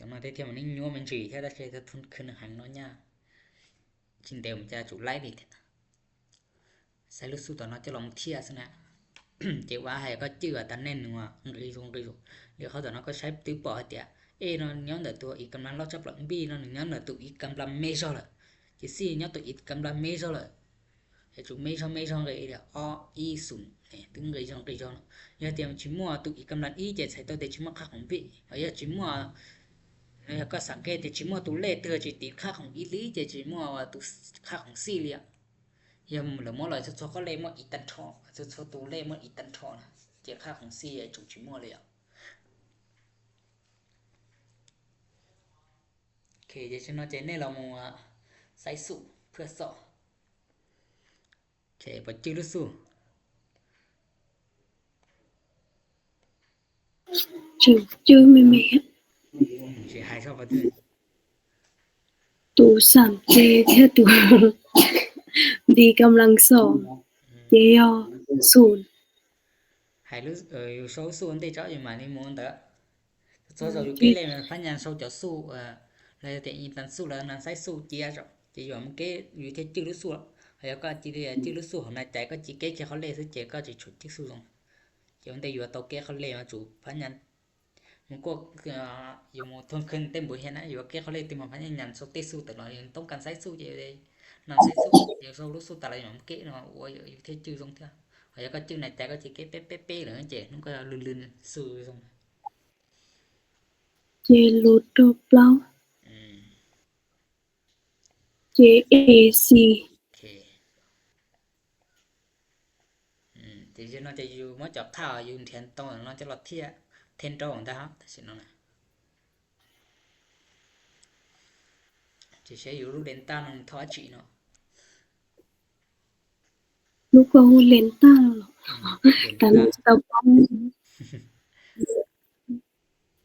Tao nói tiếp theo mà nó nhúa mình chỉ theo ta sẽ thật thun khuyên hàng nó nha. Trình đều mà cha chủ lái đi thế. Sai lút xu tao nói cho lòng thiệt xí nè. Chỉ qua hay có chữ ở tao nên nữa, người dùng, người dùng. Để khó tao nói có sai tứ bỏ hả tiệt. Ê, nó nhóm đợt tụi ít cầm lăng lót chấp lỏng bi, nó nhóm đợt tụi ít cầm lăng mê do lợ. Chỉ xí nhóm tụi ít cầm lăng mê do lợ. He chủ mê do, mê do người đi, o, i, sủng. Nè, tứ người dùng, người dùng. Giờ tiêm chỉ mua tụi ít cầm lăng i, chỉ sai tao để chỉ mua khác không bị. Ở giờ chỉ mua, ờ, có sẵn cái thì chỉ mua tụ lệ, tựa chỉ tí khác không ít lý, chỉ, chỉ mua tụ khác không xí li à. Giờ lỡ mua lại số, số có lệ mua ít tấn thọ, số, số tụ lệ mua ít tấn thọ nè. Chỉ khác không xí, chủ chỉ mua li à. Ok, giờ chúng nó chỉ nên là mua, à, sai sụ, phưa sọ. Ok, ບໍ່ຈື່ ລູກສູ ຈື່ ຈື່ ແມ່ນ ຊິຫາຍຊອບບໍ່ຕື່ ຕູສາມເຈ ແທ້ຕູ ບີກຳລັງສອງ ເຈຍໍສູນ ໃຫ້ລູກ ເອີ ຢູ່ໂຊສູນເຕເຈາະຢູ່ມານີ້ໂມນເຕີ ໂຊໂຊຢູ່ເກເລມັນພະຍານໂຊຈອດສູ ເອີ ແລ້ວແຕ່ອີຕັນສູແລ້ວນັ້ນໃຊ້ສູເຈຍເຈາະ ເຈຢູ່ມາເກ ຢູ່ເທຈື່ລູກສູ ແລ້ວກໍຈີເລຈື່ລູກສູຂອງນາຍໃຈກໍຈີເກເຄເຂົາເລຊື້ເຈກໍຈີຊຸດຈິກສູ ເຈມັນໄດ້ຢູ່ໂຕເກເຂົາເລມາຈູພະຍານ ມັນກໍ ເອີ ຢູ່ໂມທົນເຄີນເຕັມບໍ່ເຫັນນະ ຢູ່ເກເຂົາເລເຕັມພະຍານໂຊເຕສູຕະຫຼອດ ຕ້ອງການໃຊ້ສູເຈເດ ນຳໃຊ້ສູ ເຈໂຊລູກສູຕະຫຼອດຢູ່ມາເກເນາະ ໂອ້ຍ ຢູ່ເທຈື່ຊົງເທື່ອ ແລ້ວກໍຈື່ນາຍໃຈກໍຈີເກເປໆໆເລີຍເຈ ມັນກໍລື່ນໆ ສູຊົງ ເຈລູໂຕເປົ່າ ອືມ ເຈເອຊີ ໂອເຄ ອືມ ເຈເນາະ ເຈຢູ່ມໍຈອກຂ້າວ ຢູ່ທຽນໂຕເນາະ ຈະລອດເທຍ ເທນໂຕຂອງຕາເຮົາ ຕາຊິເນາະ ເຈເຊຢູ່ລູເດນຕານອງທອດຈີເນາະ ລູກກໍຮູ້ເລນຕ້າເນາະ ອືມ ເລນຕ້າ ຕາມສະຕາປອງ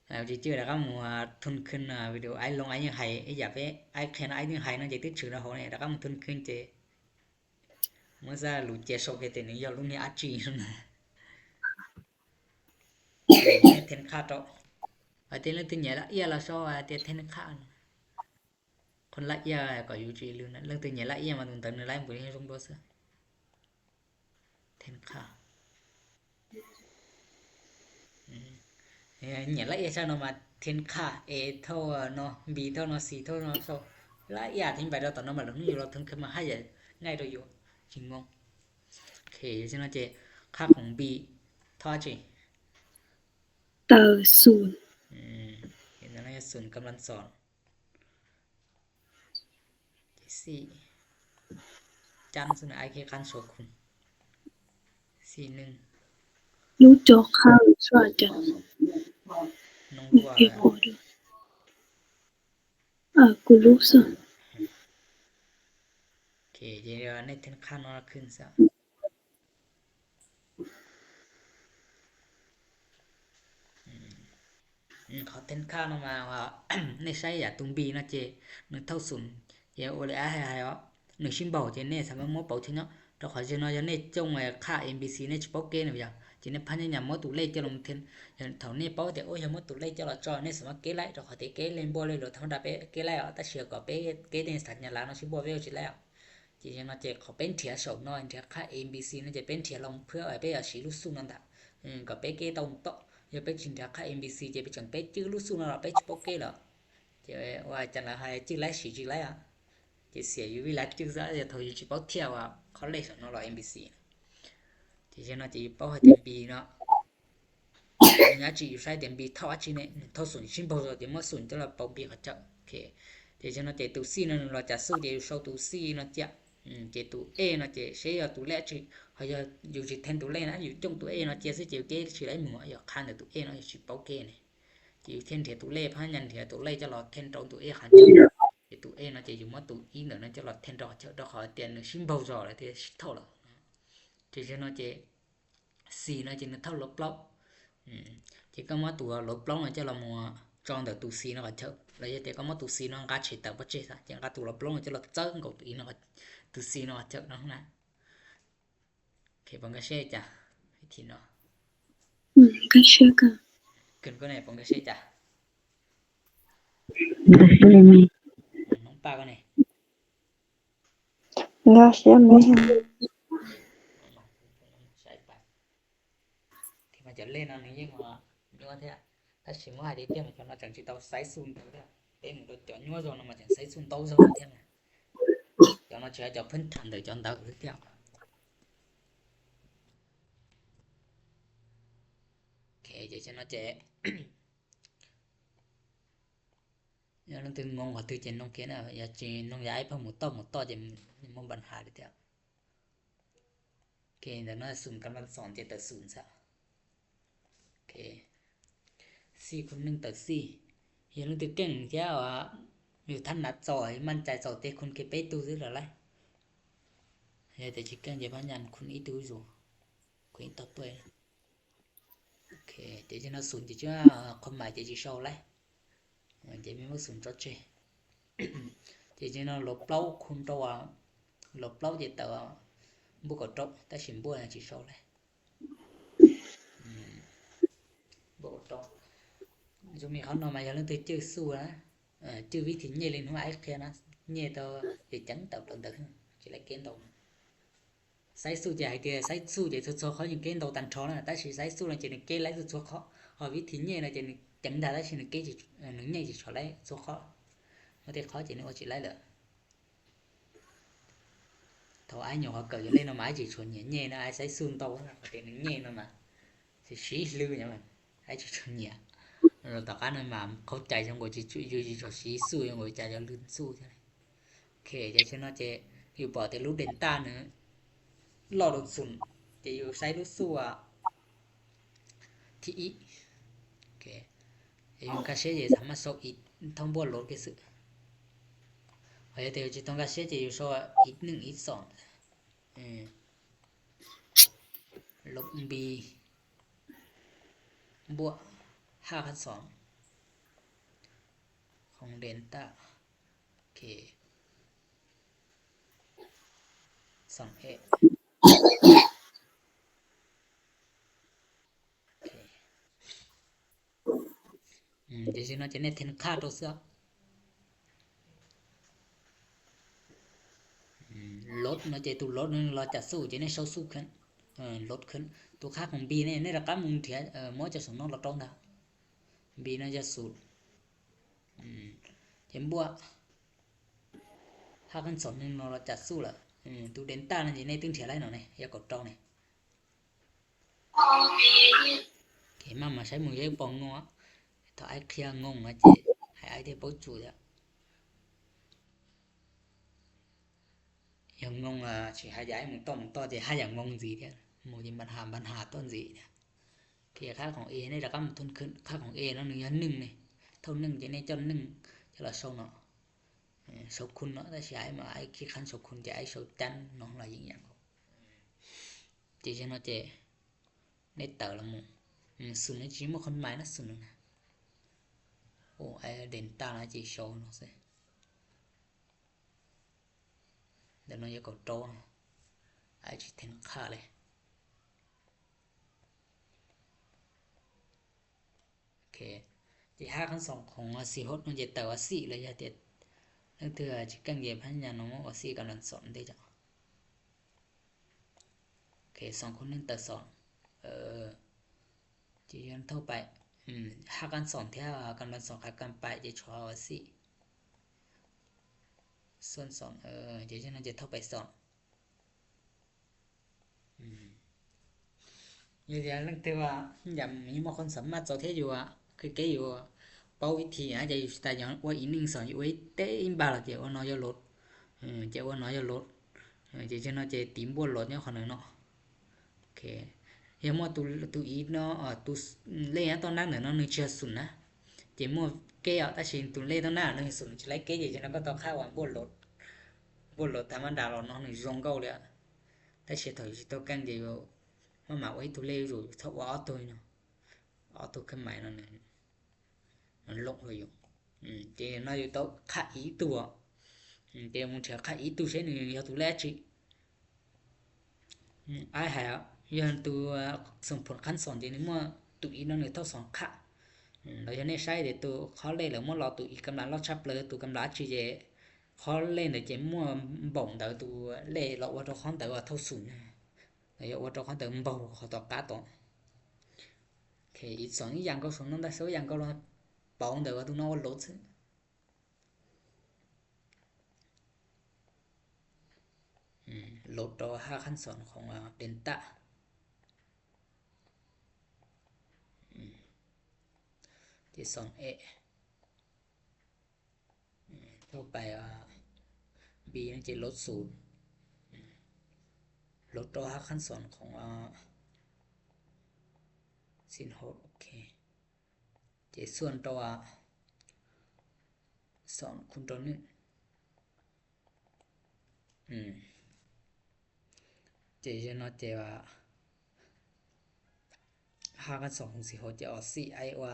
ເອົາຈິຈື່ແລ້ວກໍໝູ່ທຸນຂຶ້ນ ວິດີໂອອ້າຍລົງ ອ້າຍຍັງໄຫ ຢາກໄປ ອ້າຍແຄນ ອ້າຍຍັງໄຫເນາະ ຈະຕິດຊື່ນະໂຫນີ້ ແລ້ວກໍໝູ່ທຸນຂຶ້ນເຈ ເມື່ອຊາລູເຈໂຊເກເຕໜຶ່ງ ຍອດລຸງນີ້ອາຈີນະ ເທນຄາໂຕ ອາເຕນລະຕິເນລະເອຍລະຊໍ ອາເຕນເທນຄາ ຄົນລະເອຍກໍຢູ່ຈີນລືນະ ເລື່ອງຕິເນລະເອຍມາຕຸນເຕີນໃນໄລບ໌ບໍ່ໄດ້ລົງໂດເສືອ ເທນຄາ ອືມ ເອີ ເນລະເອຊາໂນມາ ເທນຄາ ເອໂທໂນ ບີໂທໂນ ຊີໂທໂນ ໂຊ ລະເອຍທິມໄປດອກຕອນນັ້ນມາ ແລ້ວຢູ່ລອດເທິງຂຶ້ນມາໃຫ້ໃຫຍ່ໂຕຢູ່ ຈິງງົງ ໂອເຄ ຊິນະເຈ ຄ່າຂອງບີ ທອດຈີ ເຕີສູນ ອືມ ເຫັນແລ້ວສູນກຳລັງສອນ ສີ່ ຈັ່ງຊັ້ນ ໄອເຄຄັນໂຊຄຸນ ສີ່ໜຶ່ງ ລູກຈອກຂ້າງຊ່ວຍຈັນ ນ້ອງ ເອໂກ ເອີ ກູລູກຊະ ໂອເຄ ດຽວເນດເທັນຄານອນຂຶ້ນຊະ ອືມ ອືມ ເຂົາເທັນຄານອນມາວ່າ ເນດໃຊ້ຢາຕຸງບີເນາະ ເຈ ໜຶ່ງເທົ່າສູນ ເຈ ໂອເລອາ ໃຫ້ ໃຫ້ເນາະ ໜຶ່ງຊິມເບົາ ເຈ ເນດສາມາດມົ້ວເປົາເທເນາະ ດອກເຂົາເຈເນາະ ເນດຈົ່ງໄວ້ຄ່າເອັມບີຊີ ເນດຊິເປົາເກນເນາະ ເຈ ເນດພະຍາຍາມມົ້ວຕົວເລກເຈົ້າລົງເທັນ ເທົ່າເນດເປົາ ເຕໂອ ຢາກມົ້ວຕົວເລກເຈົ້າລະຈອຍ ເນດສາມາດເກໄດ້ ດອກເຂົາເຕເກເລນບໍ່ເລີຍ ຫຼືທຳມະດາເປເກໄດ້ ແຕ່ເຊື່ອກໍເປເກເນດສັນຍາລັກເນາະ ຊິບໍ່ເວວຊິແລ້ວ ເຈ ເນາະ ເຈ ເຂົາເປັນເທຍສອງໜ້ອຍ ເທຍຄ່າເອັມບີຊີ ເນາະ ເຈ ເປັນເທຍລອງເພື່ອໄວ້ເປັນອາຊີລູກສູນນັ້ນຕະ ອືມ ກໍເປັນເກຕ້ອງເຕາະ ຢ່າໄປຈິນເທຍຄ່າເອັມບີຊີ ເຈ ໄປຈັ່ງເປັນຈື່ລູກສູນນັ້ນລະ ໄປຊິໂປເກລະ ເຈ ວ່າຈັ່ງລະໃຫ້ຈື່ໄລສີຈື່ໄລອະ ເຈ ເສຍຢູ່ວິລາຈື່ຊະ ເຈ ເທົ່າຢູ່ຊິໂປເທຍວ່າ ຄອນເລສເນາະລະ ເອັມບີຊີ ເຈ ເນາະ ເຈ ຢູ່ເປົ້າໃຫ້ເຕັມບີເນາະ ຍາຈີຢູ່ໃຊ້ເຕັມບີເທົ່າອາຈີເນ ເທົ່າສູນຊິມເບົາ ເຈ ເມື່ອສູນຈະລະເປົາບີເຂົາເຈົ້າ ໂອເຄ ເຈ ເນາະ ເຈ ຕູຊີເນາະ ລະຈະສູ້ ເຈ ຢູ່ໂຊຕູຊີເນາະ ເຈ ອືມ ເຈ ຕູເອເນາະ ເຈ ເຊຍອດຕູເລ ເຈ ເຮົາຢູ່ຊິເທັນຕູເລນະ ຢູ່ຈົ່ງຕູເອເນາະ ເຈ ຊິເຈ ເກຊິໄລໝູ ຢູ່ຄານເດຕູເອເນາະ ຊິເປົາເກເນ ເຈ ຢູ່ເທັນເທຍຕູເລ ພະຍານເທຍຕູເລ ຈະລອດເທັນຕອງຕູເອຄັນ ເຈ ຕູເອເນາະ ເຈ ຢູ່ມໍຕູອີເນາະ ຈະລອດເທັນຕອງເທຍ ດອກເຂົາເຕນໜຶ່ງຊິມເບົາຈອລະ ເທຍຊິເທົ່າລະ ເຈ ເນາະ ເຈ ຊີເນາະ ເຈ ເທົ່າລົບເປົ່າ ອືມ ເຈ ກໍມາຕູລົບເປົ່າເນາະ ເຈົ້າລະມົວຈອງເດີຕູຊີເນາະ ເຈົ້າ ລະເຈ ກໍມາຕູຊີເນາະ ກາເຊເຕີປະເຈສະ ເຈ ກາຕູລົບເປົ່າເນາະ ເຈົ້າລະເຈີເຂົາຕູອີເນາະ ຕູຊີເນາະ ເຈົ້າເນາະ ໂອເຄ ປອງກາເຊຈາ ວິທີເນາະ ອືມ ກາເຊກາ ຂຶ້ນກໍໄດ້ ປອງກາເຊຈາ Gracias, mijo. ທີ່ມັນຈະເລ່ນອັນນີ້ຍິ່ງວ່າຍົວແທ້. ຖ້າຊິວ່າໄດ້ຕຽມ ເຈົ້ານ້ອຍຈັ່ງຊິຕ້ອງໃຊ້ສູນເດີ. ເປັນໂດຍເຈົ້າຍົວໂຊນມາຈັ່ງໃຊ້ສູນໂຕໂຊນແທ້. ເຈົ້ານ້ອຍຈະເຈົ້າເພິ່ນຖາມເດີ ເຈົ້າເດີເຈົ້າ. ໂອເຄ ເຈົ້ານ້ອຍຈະ ຍາລະຕຶງງົງວ່າຖືເຈນນ້ອງເກນອະ ຍາເຈນນ້ອງຢາຍພະໝູຕໍ່ໝູຕໍ່ເຈນບໍ່ບັນຫາເດ. ໂອເຄ ດຽວນະ ສູນກຳລັງສອນເຈນເຕີສູນຊະ. ໂອເຄ ສີ່ຄູນໜຶ່ງເຕີສີ່. ຍາລະຕຶງເກັ່ງເທຍວ່າ ຢູ່ທັນໜ້າຈໍ ໝັ້ນໃຈຈໍເຕຄຸນເຄເປຕູຊື່ລະໄລ. ຍາແຕ່ຈິເກັ່ງເຈພະຍານຄຸນອີຕູຊູ ຄຸນອີຕໍ່ຕົວ. ໂອເຄ ເຈຈິນາສູນ ເຈຈິນາຄວາມໝາຍ ເຈຈິເຊົາໄລ ເຈມີໝາກສູນຈອດເຈ ເຈຈິນາລົບເກົ້າຄູນຕົວ ລົບເກົ້າເຈເຕີ ບວກກັບຕົວ ແຕ່ຊິບວກນະ ເຈເຊົາໄລ ອືມ ບວກກັບຕົວ. ຈຸມີເຂົານອນມາຢ່າລືມຕື່ນຈື່ສູ້ນະ ຈື່ວິທີເຍ່ເຫຼັ້ນຫົວໄອເຄຍນະ ເຍ່ຕໍ່ເຈຈັງເຕີເຕີ ເຈໄລເກນຕົວ. ໃຊ້ສູ້ຈະໃຫ້ເຕີ ໃຊ້ສູ້ຈະຊົດໆ ເຂົາຍັງເກນໂຕຕັນທໍນະ ແຕ່ຊິໃຊ້ສູ້ລະຈະເກນໄລຊຸດໆ ເຂົາ ເຂົາວິທີແຍ່ລະຈະຈັງດາລະຊິເກນ ເອີ ໜຶ່ງແຍ່ຈະຊົດໄລຊຸດເຂົາ ບໍ່ແຕ່ເຂົາຈະນຶກວ່າຊິໄລເລີຍ. ເທົ່າອ້າຍຫຍໍເຂົາເກີດຢູ່ເລນອມ ອ້າຍຈະຊົນແຍ່ນະ ອ້າຍໃຊ້ສູ້ໂຕນະ ເຂົາເຕັນແຍ່ນະມາ ຊິຊີ້ລືຫຍັງມັນ ອ້າຍຈະຊົນແຍ່ ເອີ ຕອນນັ້ນມາເຂົ້າໃຈຈັ່ງບໍ່ຊິຢູ່ ຊິສູ້ຫຍັງບໍ່ຈະ ຈະລືນສູ້ຈັ່ງໃດ. ໂອເຄ ຈະເຊີນເນາະ ເຈຢູ່ບໍ່ແຕ່ລູກເດນຕາເນາະ ລໍດູດຊຸນ ເຈຢູ່ໃຊ້ລູກຊູວ່າ ທີອີ ໂອເຄ ເອຢູກາເຊ ເຈສາມາດໂຊອີກ ທ່ອງບົວໂຫຼດເກຊຶ ເຮົາຈະເຕ ຈະຕ້ອງກາເຊ ເຈຢູ່ໂຊອີກໜຶ່ງ ອີກສອງ ເອີ ລົບບີ ບວກຫ້າຄັນສອງ ຂອງເດນຕາ ໂອເຄ ສອງເອ ໂອເຄ ອືມ ເດຊິໂນ ຈະເນັດເທັນຄ່າໂຕເສືອ ອືມ ລົດເນາະ ເຈຕູລົດໜຶ່ງ ລາຈາຊູ ເຈເນັດເຊົາຊູຂຶ້ນ ເອີ ລົດຂຶ້ນ ໂຕຄ່າຂອງບີນີ້ ໃນລະກາມຸງເທຍ ເອີ ມໍຈະສອງນອກລະຕ້ອງດາ ບີນາຈາຊູ ອືມ ເຈບວກ ຫາກຄັນສອງໜຶ່ງເນາະ ລາຈາຊູລະ ອືມ ຕູເດນຕານັ້ນ ເຈເນັດຕຶງເທຍໄລເນາະ ນີ້ ຢາກອດຕ້ອງນີ້ ເຄ ມາ ມາໃຊ້ມືເຍປອງງົວ ຖ້າອ້າຍເຄຍງົງນະເຈ ໃຫ້ອ້າຍເດປົກຈູດອະ ຍັງງົງອະ ຊິຫາຢາຍໝູ່ຕ້ອງຕໍ່ ເຈຫາຢ່າງງົງຊິເດ ໝູ່ຈິບັນຫາ ບັນຫາຕົ້ນຊິເດ ເຄ ຄ່າຂອງເອໃນລະກຳທຶນຂຶ້ນ ຄ່າຂອງເອເນາະ ໜຶ່ງຢ່າງໜຶ່ງນີ້ ເທົ່າໜຶ່ງ ເຈໃນຈອນໜຶ່ງ ຈະລະໂຊເນາະ ເອີ ໂຊຄຸນເນາະ ຖ້າຊິໃຫ້ມາ ອ້າຍຄິດຄັນໂຊຄຸນ ຈະໃຫ້ໂຊຈັນເນາະ ລະຍິງຫຍັງ ເຈ ເຈເນາະ ເຈ ໃນເຕີລະໝູ່ ອືມ ສູນນີ້ຊິບໍ່ຄົນໝາຍນະ ສູນນີ້ນະ ໂອ້ ໄອເດນຕາລະຈິໂຊເນາະ ເດນໂນຍາໂກໂຕ ໄອຈິເທັນຄ່າເລີຍ ໂອເຄ ຈິຫ້າຄັນສອງຂອງອາຊີໂຮດ ມັນຈະເຕີອາຊີເລີຍ ຢ່າເຕັດ ເລື່ອງເທື່ອຈິກັງເຢຍພັນຍານອມອາຊີກຳລັງສອນເດຈະ ໂອເຄ ສອງຄູນໜຶ່ງເຕີສອງ ເອີ ຈະຍ້ອນເທົ່າໄປ ອືມ ຫາກກັນສອງເທື່ອ ກຳລັງສອງຫາກກັນໄປ ຈະຊອວາຊີ ສ່ວນສອງ ເອີ ຈະຍ້ອນຈະເທົ່າໄປສອງ ອືມ ຢູ່ດຽວນັ້ນ ແຕ່ວ່າ ຢາກມີມາຄົນສາມາດເຈົ້າເທດຢູ່ວ່າ ຄືເກຢູ່ ເປົ້າວິທີອາດຈະຢູ່ສະຕາຍອອນ ອວຍອີກໜຶ່ງສອງ ອວຍເຕະອິນບາລ ເຈອວນອຍໂລດ ເອີ ເຈອວນອຍໂລດ ເອີ ເຈເນາະ ເຈຕີມບວນໂລດຍອດຂອງເນາະ ໂອເຄ ເຮມອດຕູ ຕູອີເນາະ ເອີ ຕູເລຍຕອນນັ້ນເນາະ ໜຶ່ງເຊືອສູນນະ ເຈມອດເກອອກ ຕາຊິຕູເລຕອນໜ້າ ໜຶ່ງສູນ ຈະໄລເກ ເຈນະກໍຕ້ອງຄາດວ່າບວນໂລດ ບວນໂລດທຳມະດາລອດເນາະ ໜຶ່ງສອງເກົ້າເລີຍ ຕາຊິເທົ່າຊິໂຕກັງເຈຢູ່ ມາໝາກໄວ້ຕູເລຢູ່ ຖ້າວ່າອອໂຕເນາະ ອອໂຕຂຶ້ນໃໝ່ເນາະ ມັນລົງເລີຍຢູ່ ອືມ ເຈນອຍຢູ່ໂຕຄາດອີກຕູ ອືມ ເຈມຸງເຖືອຄາດອີກຕູເຊໜຶ່ງ ຍອດຕູແລຈິ ອືມ ອ້າຍຫາຍ ຍ້ອນຕູສົ່ງຜົນຄັນສອນເຈໜຶ່ງ ເມື່ອຕູອີກໜຶ່ງເທົ່າສອງຄາດ Ừm, lawv yog neb saib tias tus khov lej lawm muab los tus ib kam lab loj tshaj plaws, tus kam lab tsis ces khov lej ntawd ces muaj npaum ntawd tus lej los ua rau khov ntawd ua thauj xum na. Lawv yog ua rau khov ntawd npaum qhov tom qab tod. Ok, ib xoom ib yam nkaus, xoom no ntag, xoom ib yam nkaus los pauv ntawd tus no ua load xwb. Ừm, load rau hab khăn xoom khoong, a, delta. Ừm, ces xoom A. Ừm, thauj pais, a, B no ces load xum. Ừm, load rau hab khăn xoom khoong, a, sin hos, ok. Ces xuam rau, a, xoom khun rau nws. Ừm. Ces yog no ces, a, hab khăn xoom khoong sin hos ces ua xim aib ua,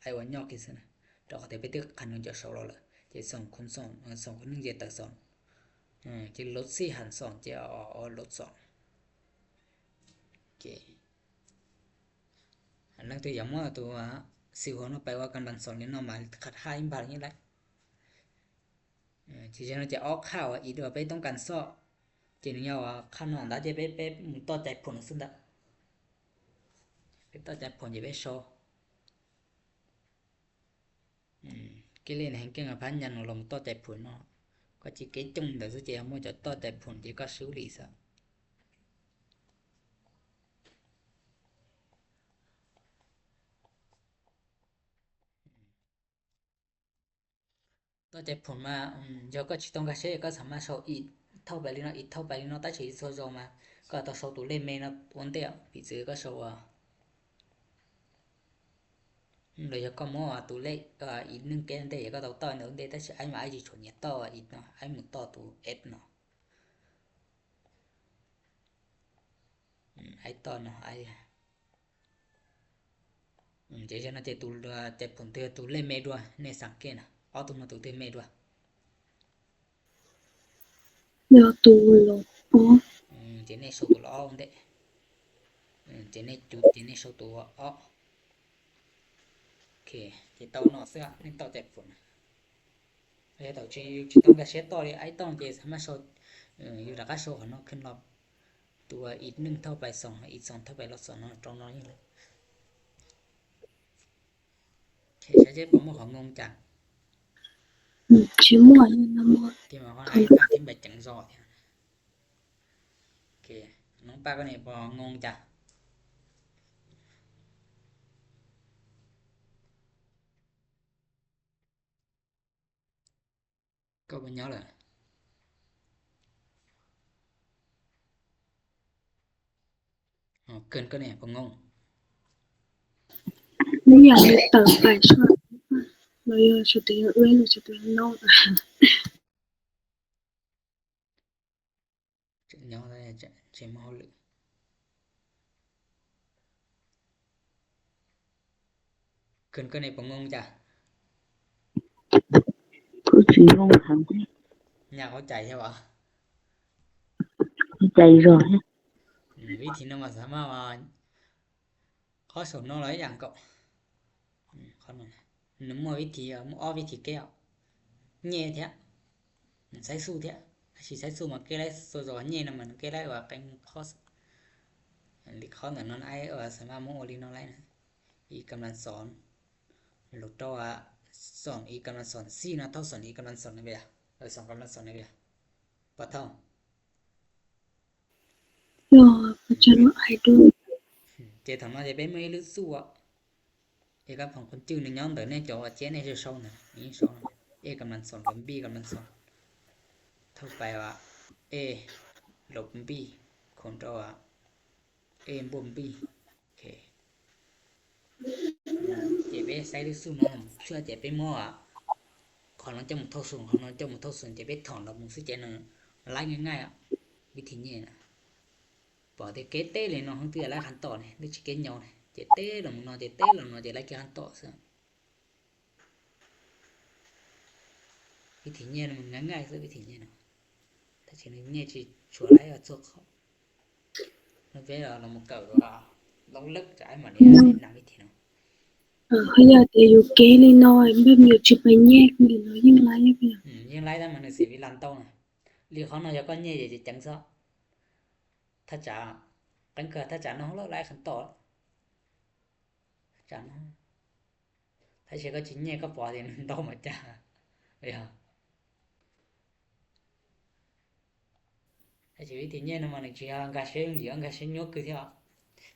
aib ua nyob kiag xwb na. Rau qhov tias peb twb khăn nws cov sau los lawm. Ces xoom khun xoom, xoom khun nws ces tawm xoom. Ces load xim hab xoom ces ua load xoom. Ok. Leej twg yog muab tus, a, sin hos no pais ua kam lab xoom li no mas kham hab ib npaug li ntawd lawm. Ces yog no ces ob khab ib uas peb toob kas xob, ces nws yog khab no ntag ces peb, peb mus toj cai phom xwb ntag. Peb toj cai phom ces peb sau. Kev lej heev kev ngam phab nyas no los toj cai phom no, koj tsis kev coob ntawd xwb ces muaj cov toj cai phom ces koj swb li xwb. Toj cai phom mas, yog koj tsis toob kas seb koj ສາມາດ sau ib thauj pais li no, ib thauj pais li no, tab sis txhua zaus mas koj tau sau tus lej me no ua ntej, piv txwv koj sau, a, los yog koj muab tus lej, a, ib nws kev ua ntej, yog koj tau toj ntawd ua ntej, tab sis aib mas aib tsis tshua nyiam toj ib no, aib mus toj tus F no. Aib toj no, aib. Ces yog no ces tus, a, cai phom twg tus lej me dua, nej ສັງເກດນະ, ob tug no tus twg me dua. Yog tus los ob. Ces nej sau tus los ob ua ntej. Ces nej cub, ces nej sau tus ob. Ok, ces tau no xwb, nej toj cai phom. Tau tsis, tsis toob kas seb toj li, aib toj ces ສາມາດ sau, yus rov qab sau qhov no khwv los, tus ib nws thauj pais xoom, ib xoom thauj pais los xoom no rau no yeej lawm. Ok, saib seb puas muaj qhov ngoo cas. Tsis muaj, tsis muaj, thim pais ceev zos thiab. Ok, noog paj koj ne puas ngoo cas. Koj puas nyob lawm? Koj ne puas ngoo? Nếu như tao phải soạn, nó yêu cho tiếng ưới, nó cho tiếng nông. Nyob, tsis muaj hauj lwm. Koj, koj ne puas ngoo cas? Kuv tsis ngoo heev. ຍາກເຂົ້າໃຈໃຊ່ບໍ່? ເຂົ້າໃຈຢູ່. ວິທີນັ້ນມັນສາມາດວ່າ ຂໍ້ສອບນອກຫຼາຍຢ່າງກໍ ຂໍ້ນັ້ນ ມັນມີວິທີ ມີອອກວິທີແກ້ ແຍ່ແທ້ ໃຊ້ສູ້ແທ້ ຊິໃຊ້ສູ້ມາແກ້ໄດ້ ໂຊໂຈແຍ່ນຳມັນແກ້ໄດ້ວ່າແກ່ງຂໍ້ ອັນນີ້ຂໍ້ນັ້ນນອນໄອ ວ່າສາມາດໂມໂອລິນອນໄລນະ ອີກຳລັງສອນ ໂລໂຕອະ ສອນອີກຳລັງສອນ ສີ່ນະ ເທົ່າສອນອີກຳລັງສອນໃນເວລາ ເອີ ສອງກຳລັງສອນໃນເວລາ ປະເທົ່າ ເຈຖາມວ່າຈະເປັນມື້ລຶກສູ້ອະ ເອກັບຂອງຄົນຈື່ໃນຍ້ອນເດີແນ່ຈອວ່າເຈແນ່ເຊົານະ ນີ້ເຊົານະ ເອກຳລັງສອນ ລົບບີກຳລັງສອນ ເທົ່າໄປວ່າ ເອລົບບີ ຄົນເທົ່າວ່າ ເອບວກບີ ໂອເຄ ເຈເປໃຊ້ລູກສູນເນາະ ເຊື່ອເຈເປໝໍອະ ຂອງນ້ອງເຈົ້າໝູເທົ່າສູງ ຂອງນ້ອງເຈົ້າໝູເທົ່າສູງ ເຈເປຖອນລະໝູຊື່ເຈນະ ລາຍງ່າຍໆອະ ວິທີນີ້ນະ ປອກເຕເກເຕເລີຍເນາະ ເຮົາເຕີລາຍຂັ້ນຕອນນີ້ ຫຼືຊິເກຍອນ ເຈເຕລະໝູເນາະ ເຈເຕລະໝູເນາະ ເຈລາຍເກຍຂັ້ນຕອນເຊື່ອ ວິທີນີ້ມັນງ່າຍໆສຸດ ວິທີນີ້ເນາະ ຖ້າຊິແນະຊິຊວນຫຼາຍກໍຊວກເຂົາ ມັນເປັນລະໝູເກົ່າວ່າ ລອງເລິກຈາກໄອ້ໝໍນີ້ແນະນຳວິທີເນາະ ເຮົາຢາກແຕ່ຢູ່ເກເລັກນ້ອຍ ແບບຢູ່ຈະໄປແຍກນີ້ເນາະ ຍິ່ງຫຼາຍ ອືມ ຍິ່ງຫຼາຍແລ້ວມັນເສຍເວລາເຕົານະ ຫຼືເຂົານ້ອຍກໍແຍກຈະຈັງຊະ ຖ້າຈະ ກັນເກີດ ຖ້າຈະນ້ອງເລີກຫຼາຍຂັ້ນຕອນ ຈານ ຖ້າເຊກໍຈິແຍກກໍພໍທີ່ມັນຕ້ອງມາຈາ ເອີຍ Ech visti ñeeg no mas nws tsis yog nkag siab yooj yim, nkag siab nyuaj kawg thiab.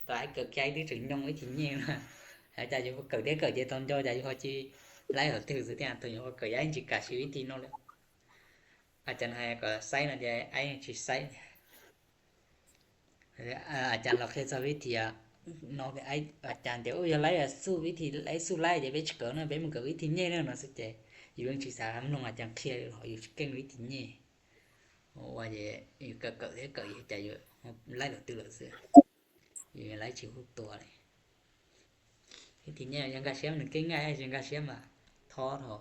Tab sis kawm kiag ib twb tseem nyoo ib tis ñeeg no. Tab sis yus kawm thiab kawm ces tau nco ces yus ho tsis laib qhov twg xwb thiab, thaum yus kawm yus tsis kam siv visti no li. A cas hais kom saib no ces aib tsis saib. A cas los qhia txog visti no, a cas tias yog laib xuj visti, laib xuj laib ces peb tsis kawm no, peb mus kawm visti ñeeg no xwb ces yus yeej tsis xav mloog a cas qhia li, yus tsis keej visti ñeeg. Ua ces yus kawm kawm thiab kawm yus cas yus laib lawm twg lawm xwb, yus laib tsis huj tua li. Visti ñeeg yog nkag siab nws keej, nkag siab mas thob tho.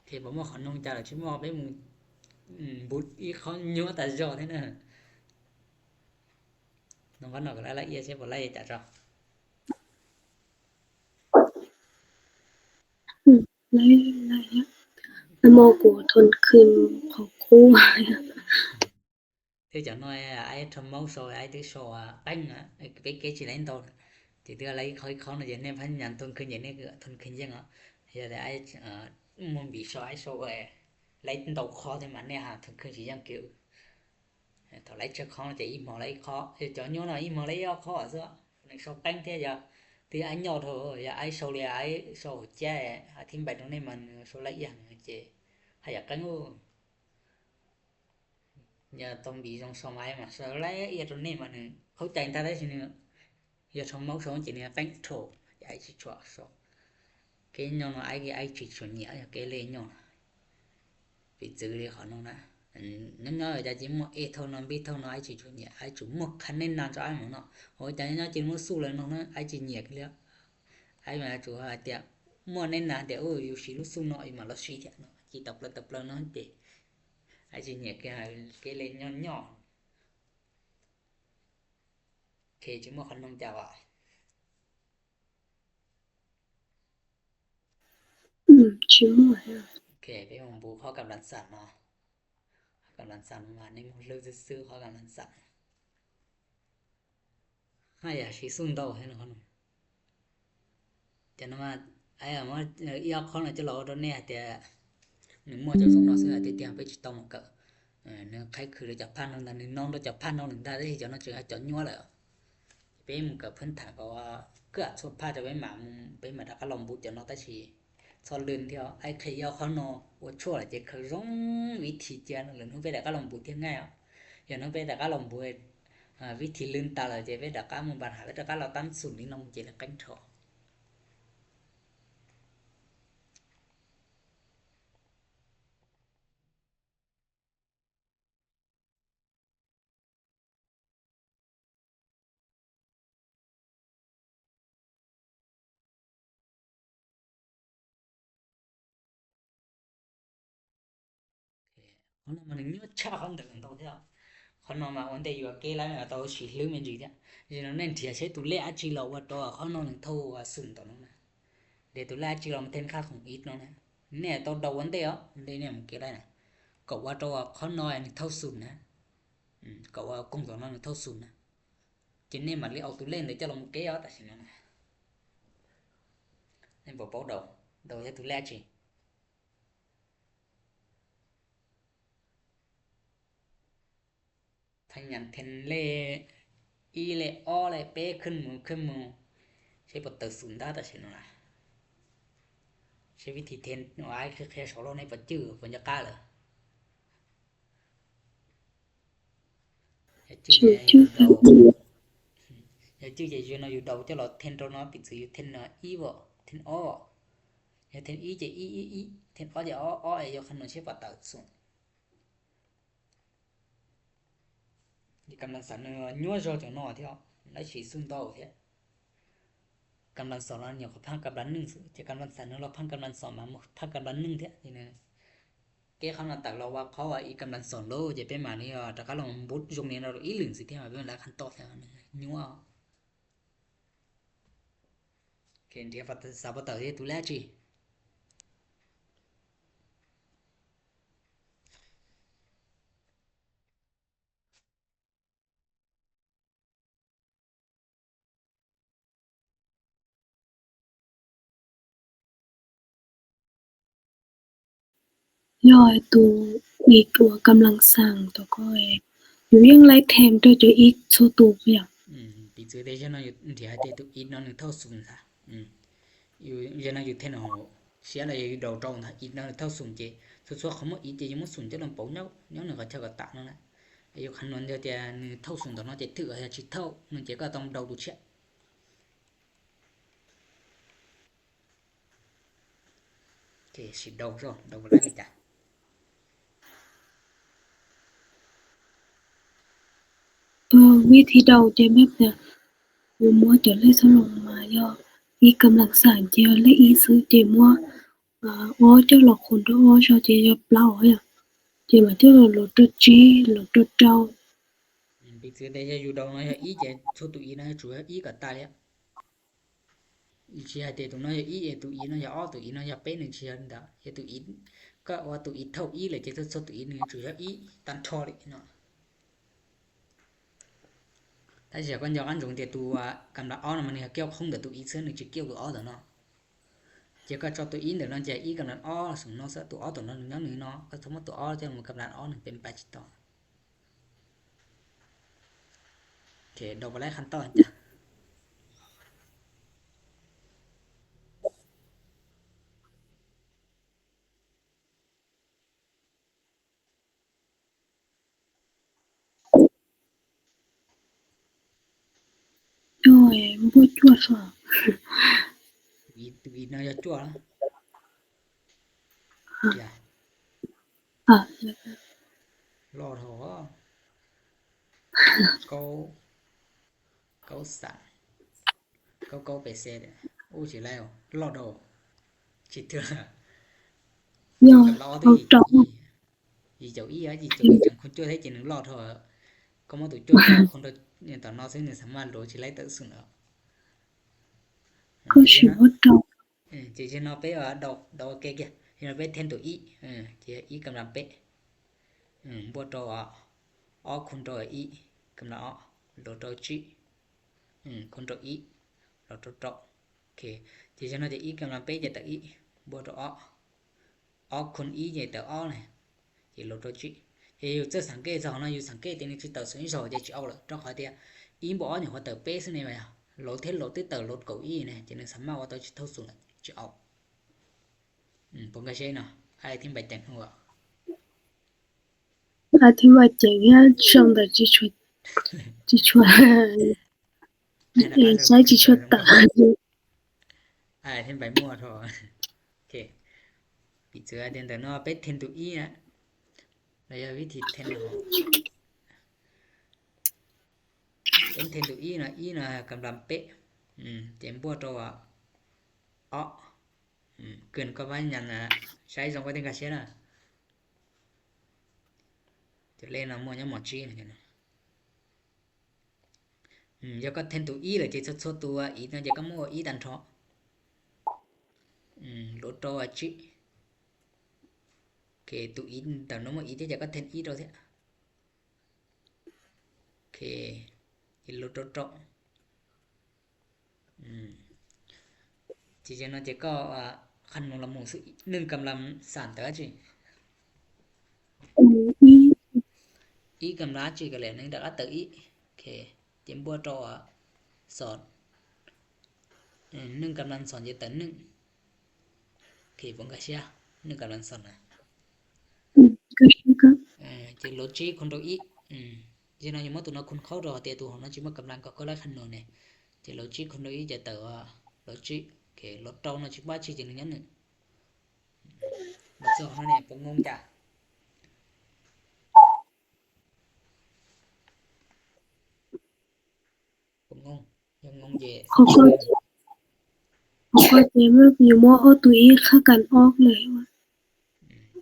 Ces puas muaj qhov noog cas los tsis muaj, peb mus npus ib qho nyuaj tas zog thiab na. Noog qhov no kom laib laj iab seb puas laib cas tso. ເທບຈາກນ້ອຍ ອາຍທຳເມົາໂຊ ອາຍຕຶກໂຊ ແປ້ງ ເປັກເກດຊິໄດ້ໂຕ ເທວດາໄລ່ເຂົາອີກເຂົາໜ້ອຍ ເນພະຍານທົນຄືນ ເນຄືທົນຄືນຍັງ ເທວດາໄອ້ ເອີ ມຸນບີໂຊ ໄອ້ໂຊ ເອີ ໄລ່ໂຕເຂົາເທມາເນຫາ ທົນຄືນຊິຍັງເກວ ເທົ່າໄລ່ເຈົ້າຂອງຈະອີ່ໝໍໄລ່ເຂົາ ຈອນໂຍນອີ່ໝໍໄລ່ເຂົາຊະ ໂຊແປ້ງເທຍາ ທີ່ໄອ້ຍອດໂທ ຢາໄອ້ໂຊເລຍ ໄອ້ໂຊແຈ ອາທິມໄປຕົງນີ້ມັນໂຊລະອຽງເຈ ໃຫ້ຢາກກັນໂອ Giờ tao bị dòng sông ấy mà sao lấy ia trong này mà nè, khẩu trang ta đấy xin nè. Giờ sông máu sông chỉ nè, bánh trộn, ai chỉ chua sông. Cái nhau nó ai cái ai chỉ chua nhẹ, cái lê nhau. Bị chữ đi khỏi nông nè. Nó nói là chỉ mua ê thâu nó, bi thâu nó, ai chỉ chua nhẹ, ai chủ mua khăn nên nàn cho ai mà nó. Hồi cha nó chỉ mua su là nó, nó ai chỉ nhẹ cái lẹ. Ai mà chủ hai tiệm mua nên nàn để ôi, dù xí lúc su nó, mà nó xí thiệt nó, chỉ tập lơ tập lơ nó chỉ. Ai chỉ nhẹ cái, cái lê nho nho. Kê chứ mua khăn nông chào à. Ừm, chứ mua hả? Kê, cái mông bố khó cảm lặn sản mà. Khó cảm lặn sản mà, nên mông lưu dư sư khó cảm lặn sản. ຫາຢາກຊິຊຸ່ມເຕົາໃຫ້ນຳເຂົານຳ ຈະນຳມາ ໄອ້ມາ ເອີ ອີອອກຂອງນະ ຈະຫຼອກໂດນແນ່ ແຕ່ໜຶ່ງໝໍ້ຈະສົ່ງນອກເສືອ ແຕ່ຕຽງໄປຊິຕ້ອງເກີດ ເອີ ໜຶ່ງໄຂ້ຄືຈະຜ່ານນ້ອງ ໜຶ່ງນ້ອງຈະຜ່ານນ້ອງ ໜຶ່ງດາໄດ້ຈະນອກ ຈະໃຫ້ຈອດຍົວແລ້ວ ເປັນເກີດພື້ນຖານ ເພາະວ່າເກືອບສຸຂະພາບຈະເປັນໝາ ເປັນໝາດາກະລອມບຸດຈະນອກ ແຕ່ຊິ Sau lưng theo ai khi yo khó no, ua chua là chỉ khởi dòng vị trí chia nó lưng không biết đã có lòng bụi thiên ngay ạ. Giờ nó biết đã có lòng bụi, à, vị trí lưng ta là chỉ biết đã có một bàn hả, biết đã có lo tán sủn đi nông chỉ là cánh thổ. Khóa nó mà nó nhớ cha con được tao theo. Khóa nó mà ổn định vừa kê lái mà tao chỉ lưới mình gì thế. Giờ nó nên chia sẻ tụ lệ chỉ là qua đó khóa nó nâng thâu và sừng tao nó nè. Để tụ lệ chỉ là một tên khác không ít nó nè. Nè tao đầu ổn định á, ổn định nè một kê lái nè. Cậu qua đó khóa nó nâng thâu sừng nè. Ừ, cậu qua công tao nó nâng thâu sừng nè. Chính nên mà lấy auto lên để cho lòng kế đó tại sao nó nè. Nên bảo bảo đầu, đầu theo tụ lệ chỉ. Thanh nhắn thêm lê y lê o lê pê khuyên mù khuyên mù. Sẽ bắt đầu sụn đá ta sẽ nó là. Sẽ vì thì thêm nó ai khơi khơi số lô này bắt chữ, bắt nhớ cá lờ. Giờ chữ về nó dù đầu cho nó thêm trong nó bị chữ thêm nó y vợ, thêm o. Giờ thêm y chỉ y y y, thêm o chỉ o, o ấy giờ khăn nó sẽ bắt đầu sụn. Thì ກຳລັງສັນ ເອີ ຍົວໂຈະເຈົ້າໜໍ່ເທາະ ໄດ້ສີຊຸ່ມໂຕເທາະ ກຳລັງສອງລາວໜຽວກວ່າພັກກຳລັງໜຶ່ງ ຈະກຳລັງສັນ ລາວພັກກຳລັງສອງມາ ພັກກຳລັງໜຶ່ງເທາະ ນີ້ນະ ແກ້ຄຳນຳຕັກລາວວ່າເຂົາວ່າອີກຳລັງສອງໂລ ຈະເປັນມານີ້ວ່າ ຕະກະລອງບຸດຍົກນີ້ລາວອີ່ລຶງຊິເທາະ ເປັນລາຍຄັນຕອບເທາະ ຍົວ. Kê, ndia pa ta, sa pa ta e tu la chi. Yo, tu i tua kam lang sang to ko e. Yu yang lai them to cho i so tu ya. Ừm, pi zui de zhe no yu ndia de tu i no nư thâu sùng sa. Ừm. Yu zhe no yu then ho sia la yu đầu trâu na i no nư thâu sùng che. Su su kho mo i che yu mo sùng cho lon pau nyau, nyau nư ka cha ka ta no na. Yu khan non cho tia nư thâu sùng to no che thử ya chi thâu, nư che ka tong đầu tu che. Kê, si đầu rồi, đầu vào đây ta. Ơ, ວິທີເດົາເຈແບບເນີ້ຍ ບໍ່ໝົດຈະເລີຍສະຫຼົງມາ ຍ້ອນອີກຳລັງສານເຈ ແລະ ອີຊື່ເຈໝົດ ອາ ອໍ ເຈົ້າຫຼອກຄົນເດີ ອໍ ເຈົ້າເຈຢ່າເປົ່າ ເຈົ້າມາເຈົ້າຫຼອກໂຕຈີ ຫຼອກໂຕເຈົ້າ 음, pi tsü de ya yu dau no ya i je chu tu i na chu ya i ka ta ya. I chi ha de tu no ya i e tu i no ya o tu i no ya pe ni chi ha da. Ya tu i ka wa tu i thâu i le je chu tu i ni chu ya i tan tho le no. Ta ya kon ya kan jong de tu wa kam da o no man ya kyo khong de tu i sen ni chi kyo tu o da no. Je ka cho tu i de no je i kam da o sung no sa tu o tu no ni no ni no. Ka tho ma tu o je mo kam da o ni pen pa chi to. Kê, đọc và like khăn to nhá. Ôi, bố chuột hả? Vì, vì nó do chuột á. Hả? Dạ. Ờ. Lo thôi. Câu, câu sẵn. Câu, câu về xe đấy. Ôi, chỉ leo. Lo đồ. Chỉ thường. Yo, lo đi. Lo đồ. Chỉ chậu ý á, chỉ chậu ý chẳng không chưa thấy chỉ đừng lo thôi. Có món tụi chưa cho không được, nên tao nó sẽ nên sắm lo chỉ lấy tự xưng đó. Có chỉ món đồ. ເອີ ເຈ ເຈ ເນາະ ເປ ອາ ດອກ ດອກ ເກ ເກ ເນາະ ເປ ແທນໂຕ ອີ ເອີ ເຈ ອີກຳລັງ ເປ ເອີ ບວກ ໂຕ ອາ ອໍ ຄູນ ໂຕ ອີ ກຳລັງ ອໍ ລົບ ໂຕ ຈິ ເອີ ຄູນ ໂຕ ອີ ລົບ ໂຕ ໂຕ ໂອເຄ ເຈ ເຈ ເນາະ ເຈ ອີກຳລັງ ເປ ເຈ ໂຕ ອີ ບວກ ໂຕ ອໍ ອໍ ຄູນ ອີ ເຈ ໂຕ ອໍ ເນາະ. ເຈ ລົບໂຕຈິ ເຈ ຢູ່ເຈີສັງເກດຊະເນາະ ຢູ່ສັງເກດເຕນນີ້ ຈະເຕີສູງອີ່ສອງ ເຈ ຈະອອກເລີຍ ເຈົ້າຂອງເຕຍ ອີ່ບໍ່ອອກຫຍັງ ເຂົາເຕີເປຊະນີ້ແມ່ນ ໂລເທສ ໂລຕິເຕີ ໂລໂກອີ່ແນ່ ເຈ ໜຶ່ງສາມາດວ່າເຕີຈະເທົ່າສູງ ຈະອອກ ອືມ ປົງກະເຊເນາະ ອາທິບາຍແຈງຮູ້ບໍ່ ອາທິບາຍແຈງ ເຮົາຊ່ອງໃດຈະຊ່ວຍ ຈະຊ່ວຍ ໃຊ້ຈະຊ່ວຍຕາ ອາ ເຫັນໃບໝວດພໍ ໂອເຄ ປີເສືອເດີນເດີນເນາະ ໄປເທັນຕູອີນະ ລະຍະວິທີເທັນເນາະ ເປັນເທັນຕູອີນະ ອີນະກຳລັງເປະ ອືມ ເຕັມບົວໂຕອະ ເອາະ ອືມ ເກີນກວ່າຫຍັງນະ ໃຊ້ສອງກວ່າເຕັງກາເຊນະ ຈະເລນະ ໝໍຍັງໝໍຈີນະ ອືມ ຢາກະເທັນຕູອີ ລະເຈຊົດໆ ຕູອີນະ ຢາກະໂມອີຕັນເທາະ ອືມ ໂລໂຕອາຈິ ເຄ ຕູອີນ ຕັນໂນໂມອີ ຈະຢາກະເທັນອີໂຕເທ ເຄ ເຈໂລໂຕໂຕ ອືມ ເຈເຈເນາະ ເຈກໍ ອາ ຄັນໜູລະໝູ ໜຶ່ງກຳລັງສາມເຕີອາຈິ ອືມ ອີກຳລັງອາຈິກະແລະ ໜຶ່ງດາກອາເຕີອີ ເຄ ເຈມບົວໂຕອາສອນ ອືມ ໜຶ່ງກຳລັງສອນເຈເຕີໜຶ່ງ ເຄ ບົງກະເຊຍ ໜຶ່ງກຳລັງສອນນະ ອືມ ກະເຊຍກະ ເອີ ເຈໂລຈິກຄູນໂຕອີ ອືມ ເຈເນາະ ເຈມອຕູນະຄູນເຂົ້າໂຕເຕຕູຂອງນະຈິມະກຳລັງກໍ ກໍລະຄັນໜູເນ ເຈໂລຈິກຄູນໂຕອີ ເຈເຕີອາໂລຈິກ ເຄ ໂລໂຕນະຈິບາຈິ ເຈໜຶ່ງຍາໜຶ່ງ ບັດເຈົ້າຂອງເຮົານີ້ ປົງງົງຈ້າ ປົງງົງ ຍັງງົງເຈ ເຂົາກໍ ເຂົາກໍເຈແບບຢູ່ມໍອອກຕູອີກ ຄາກັນອອກເລີຍວ່າ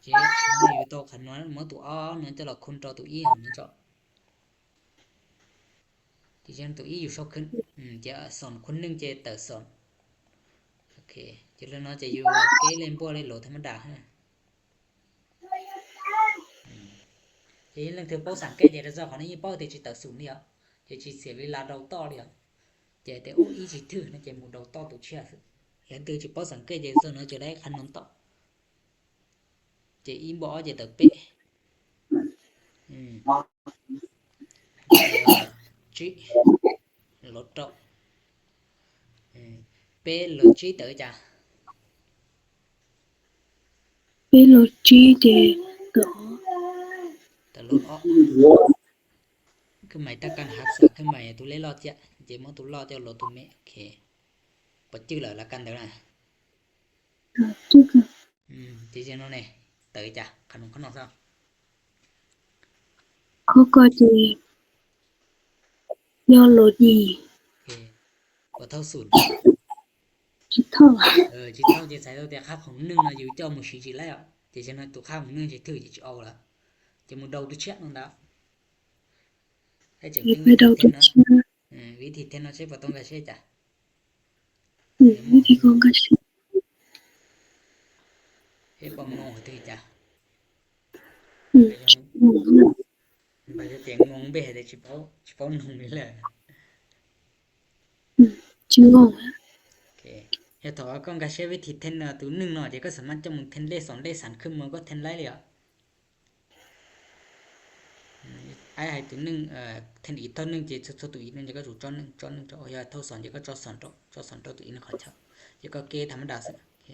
ເຈ ເຮົາຢູ່ໂຕຄັນນວນ ມໍຕູອອກເນາະ ເຈົ້າລະຄຸນໂຕຕູອີຫັ້ນເນາະ ເຈົ້າ ເຈເຈນໂຕອີຢູ່ຊອກຂຶ້ນ ອືມ ເຈສອນຄູນໜຶ່ງ ເຈເຕີສອນ ເຄ ຈະເລີນເນາະ ຈະຢູ່ເກເລນບົວເລໂຫຼທຳມະດາຫັ້ນນະ. ອືມ ຈະເຫັນເລື່ອງຖືກເປົ້າສັງເກດ ຈະເຈົ້າຂອງນີ້ເປົ້າແຕ່ຈະເຕີສູນດຽວ ຈະຊິເສຍເວລາເດົາຕໍ່ດຽວ ຈະແຕ່ໂອອີຊິຖືນະ ຈະໝູເດົາຕໍ່ຕູເຊຍ ແລະ ຕື່ຈະເປົ້າສັງເກດ ຈະເຈົ້າເນາະ ຈະໄດ້ຄັນນອນຕໍ່ ຈະອີບໍ່ຈະເຕີເປ ອືມ ເອີ ຈິ ໂລໂຕ ເອີ ເປໂລຈິເຕີຈາ ເປໂລຈິເຕີ ເຕີ ເຕີໂລອ ຄືໝາຍຕາການຮັກສາ ຄືໝາຍຕູເລລໍເຈຍ ເຈມໍຕູລໍເຈໂລຕູເມ ໂອເຄ ປະຈື່ລະລະກັນເດີນະ ອືມ ຈິເຈໂນເນ ເຕີຈາ ຂະໜົມຂະໜອກຊະ ເຂົາກໍຈະ ຍໍໂລດີ ເອີ ບໍ່ເທົ່າສູນ ຈິເທົ່າ ເອີ ຈິເທົ່າ ຈິໃສ່ໂຕແຕ່ຄ່າຂອງໜຶ່ງນະ ຢູ່ເຈົ້າໝູຊີຈິແລ້ວ ເຈເຊນນະ ໂຕຄ່າຂອງໜຶ່ງຈິຖື ຈິເອົາລະ ຈະໝູເດົາຕຸເຊຍນອນດາ ໃຫ້ເຈົ້າກິນວິທີເທັນເນາະ ເອີ ວິທີເທັນເນາະ ເຊປະຕົງກາເຊຈາ ອືມ ວິທີຂອງກາເຊ ເຮັດຄວາມງົງເຖິງຈະ ອືມ ໄປຈະເຕັງງົງເບເດ ຊິເປົາ ຊິເປົາໜຸ່ງນີ້ແຫຼະ ອືມ ຊິງົງ ໂອເຄ ເຮັດເຖາະວ່າກ່ອນກາເຊວິທີເທັນເນາະ ໂຕໜຶ່ງເນາະ ເດ ກໍສາມາດຈະໝູເທັນເລກ ສອງເລກ ສາມຂຶ້ນມາກໍເທັນໄດ້ເລີຍ ອືມ ອ້າຍໃຫ້ໂຕໜຶ່ງ ເອີ ເທັນອີກເທົ່າໜຶ່ງ ເຈໂຊໂຕອີກໜຶ່ງ ເຈກໍໂຕຈອນໜຶ່ງ ຈອນໜຶ່ງ ຈອນ ໂອ ເອີ ເທົ່າສອງ ເຈກໍຈອນສອງ ໂຕ ຈອນສອງໂຕ ໂຕອີກໜຶ່ງ ຂໍເຈົ້າ ເຈກໍເກທຳມະດາຊະ ໂອເຄ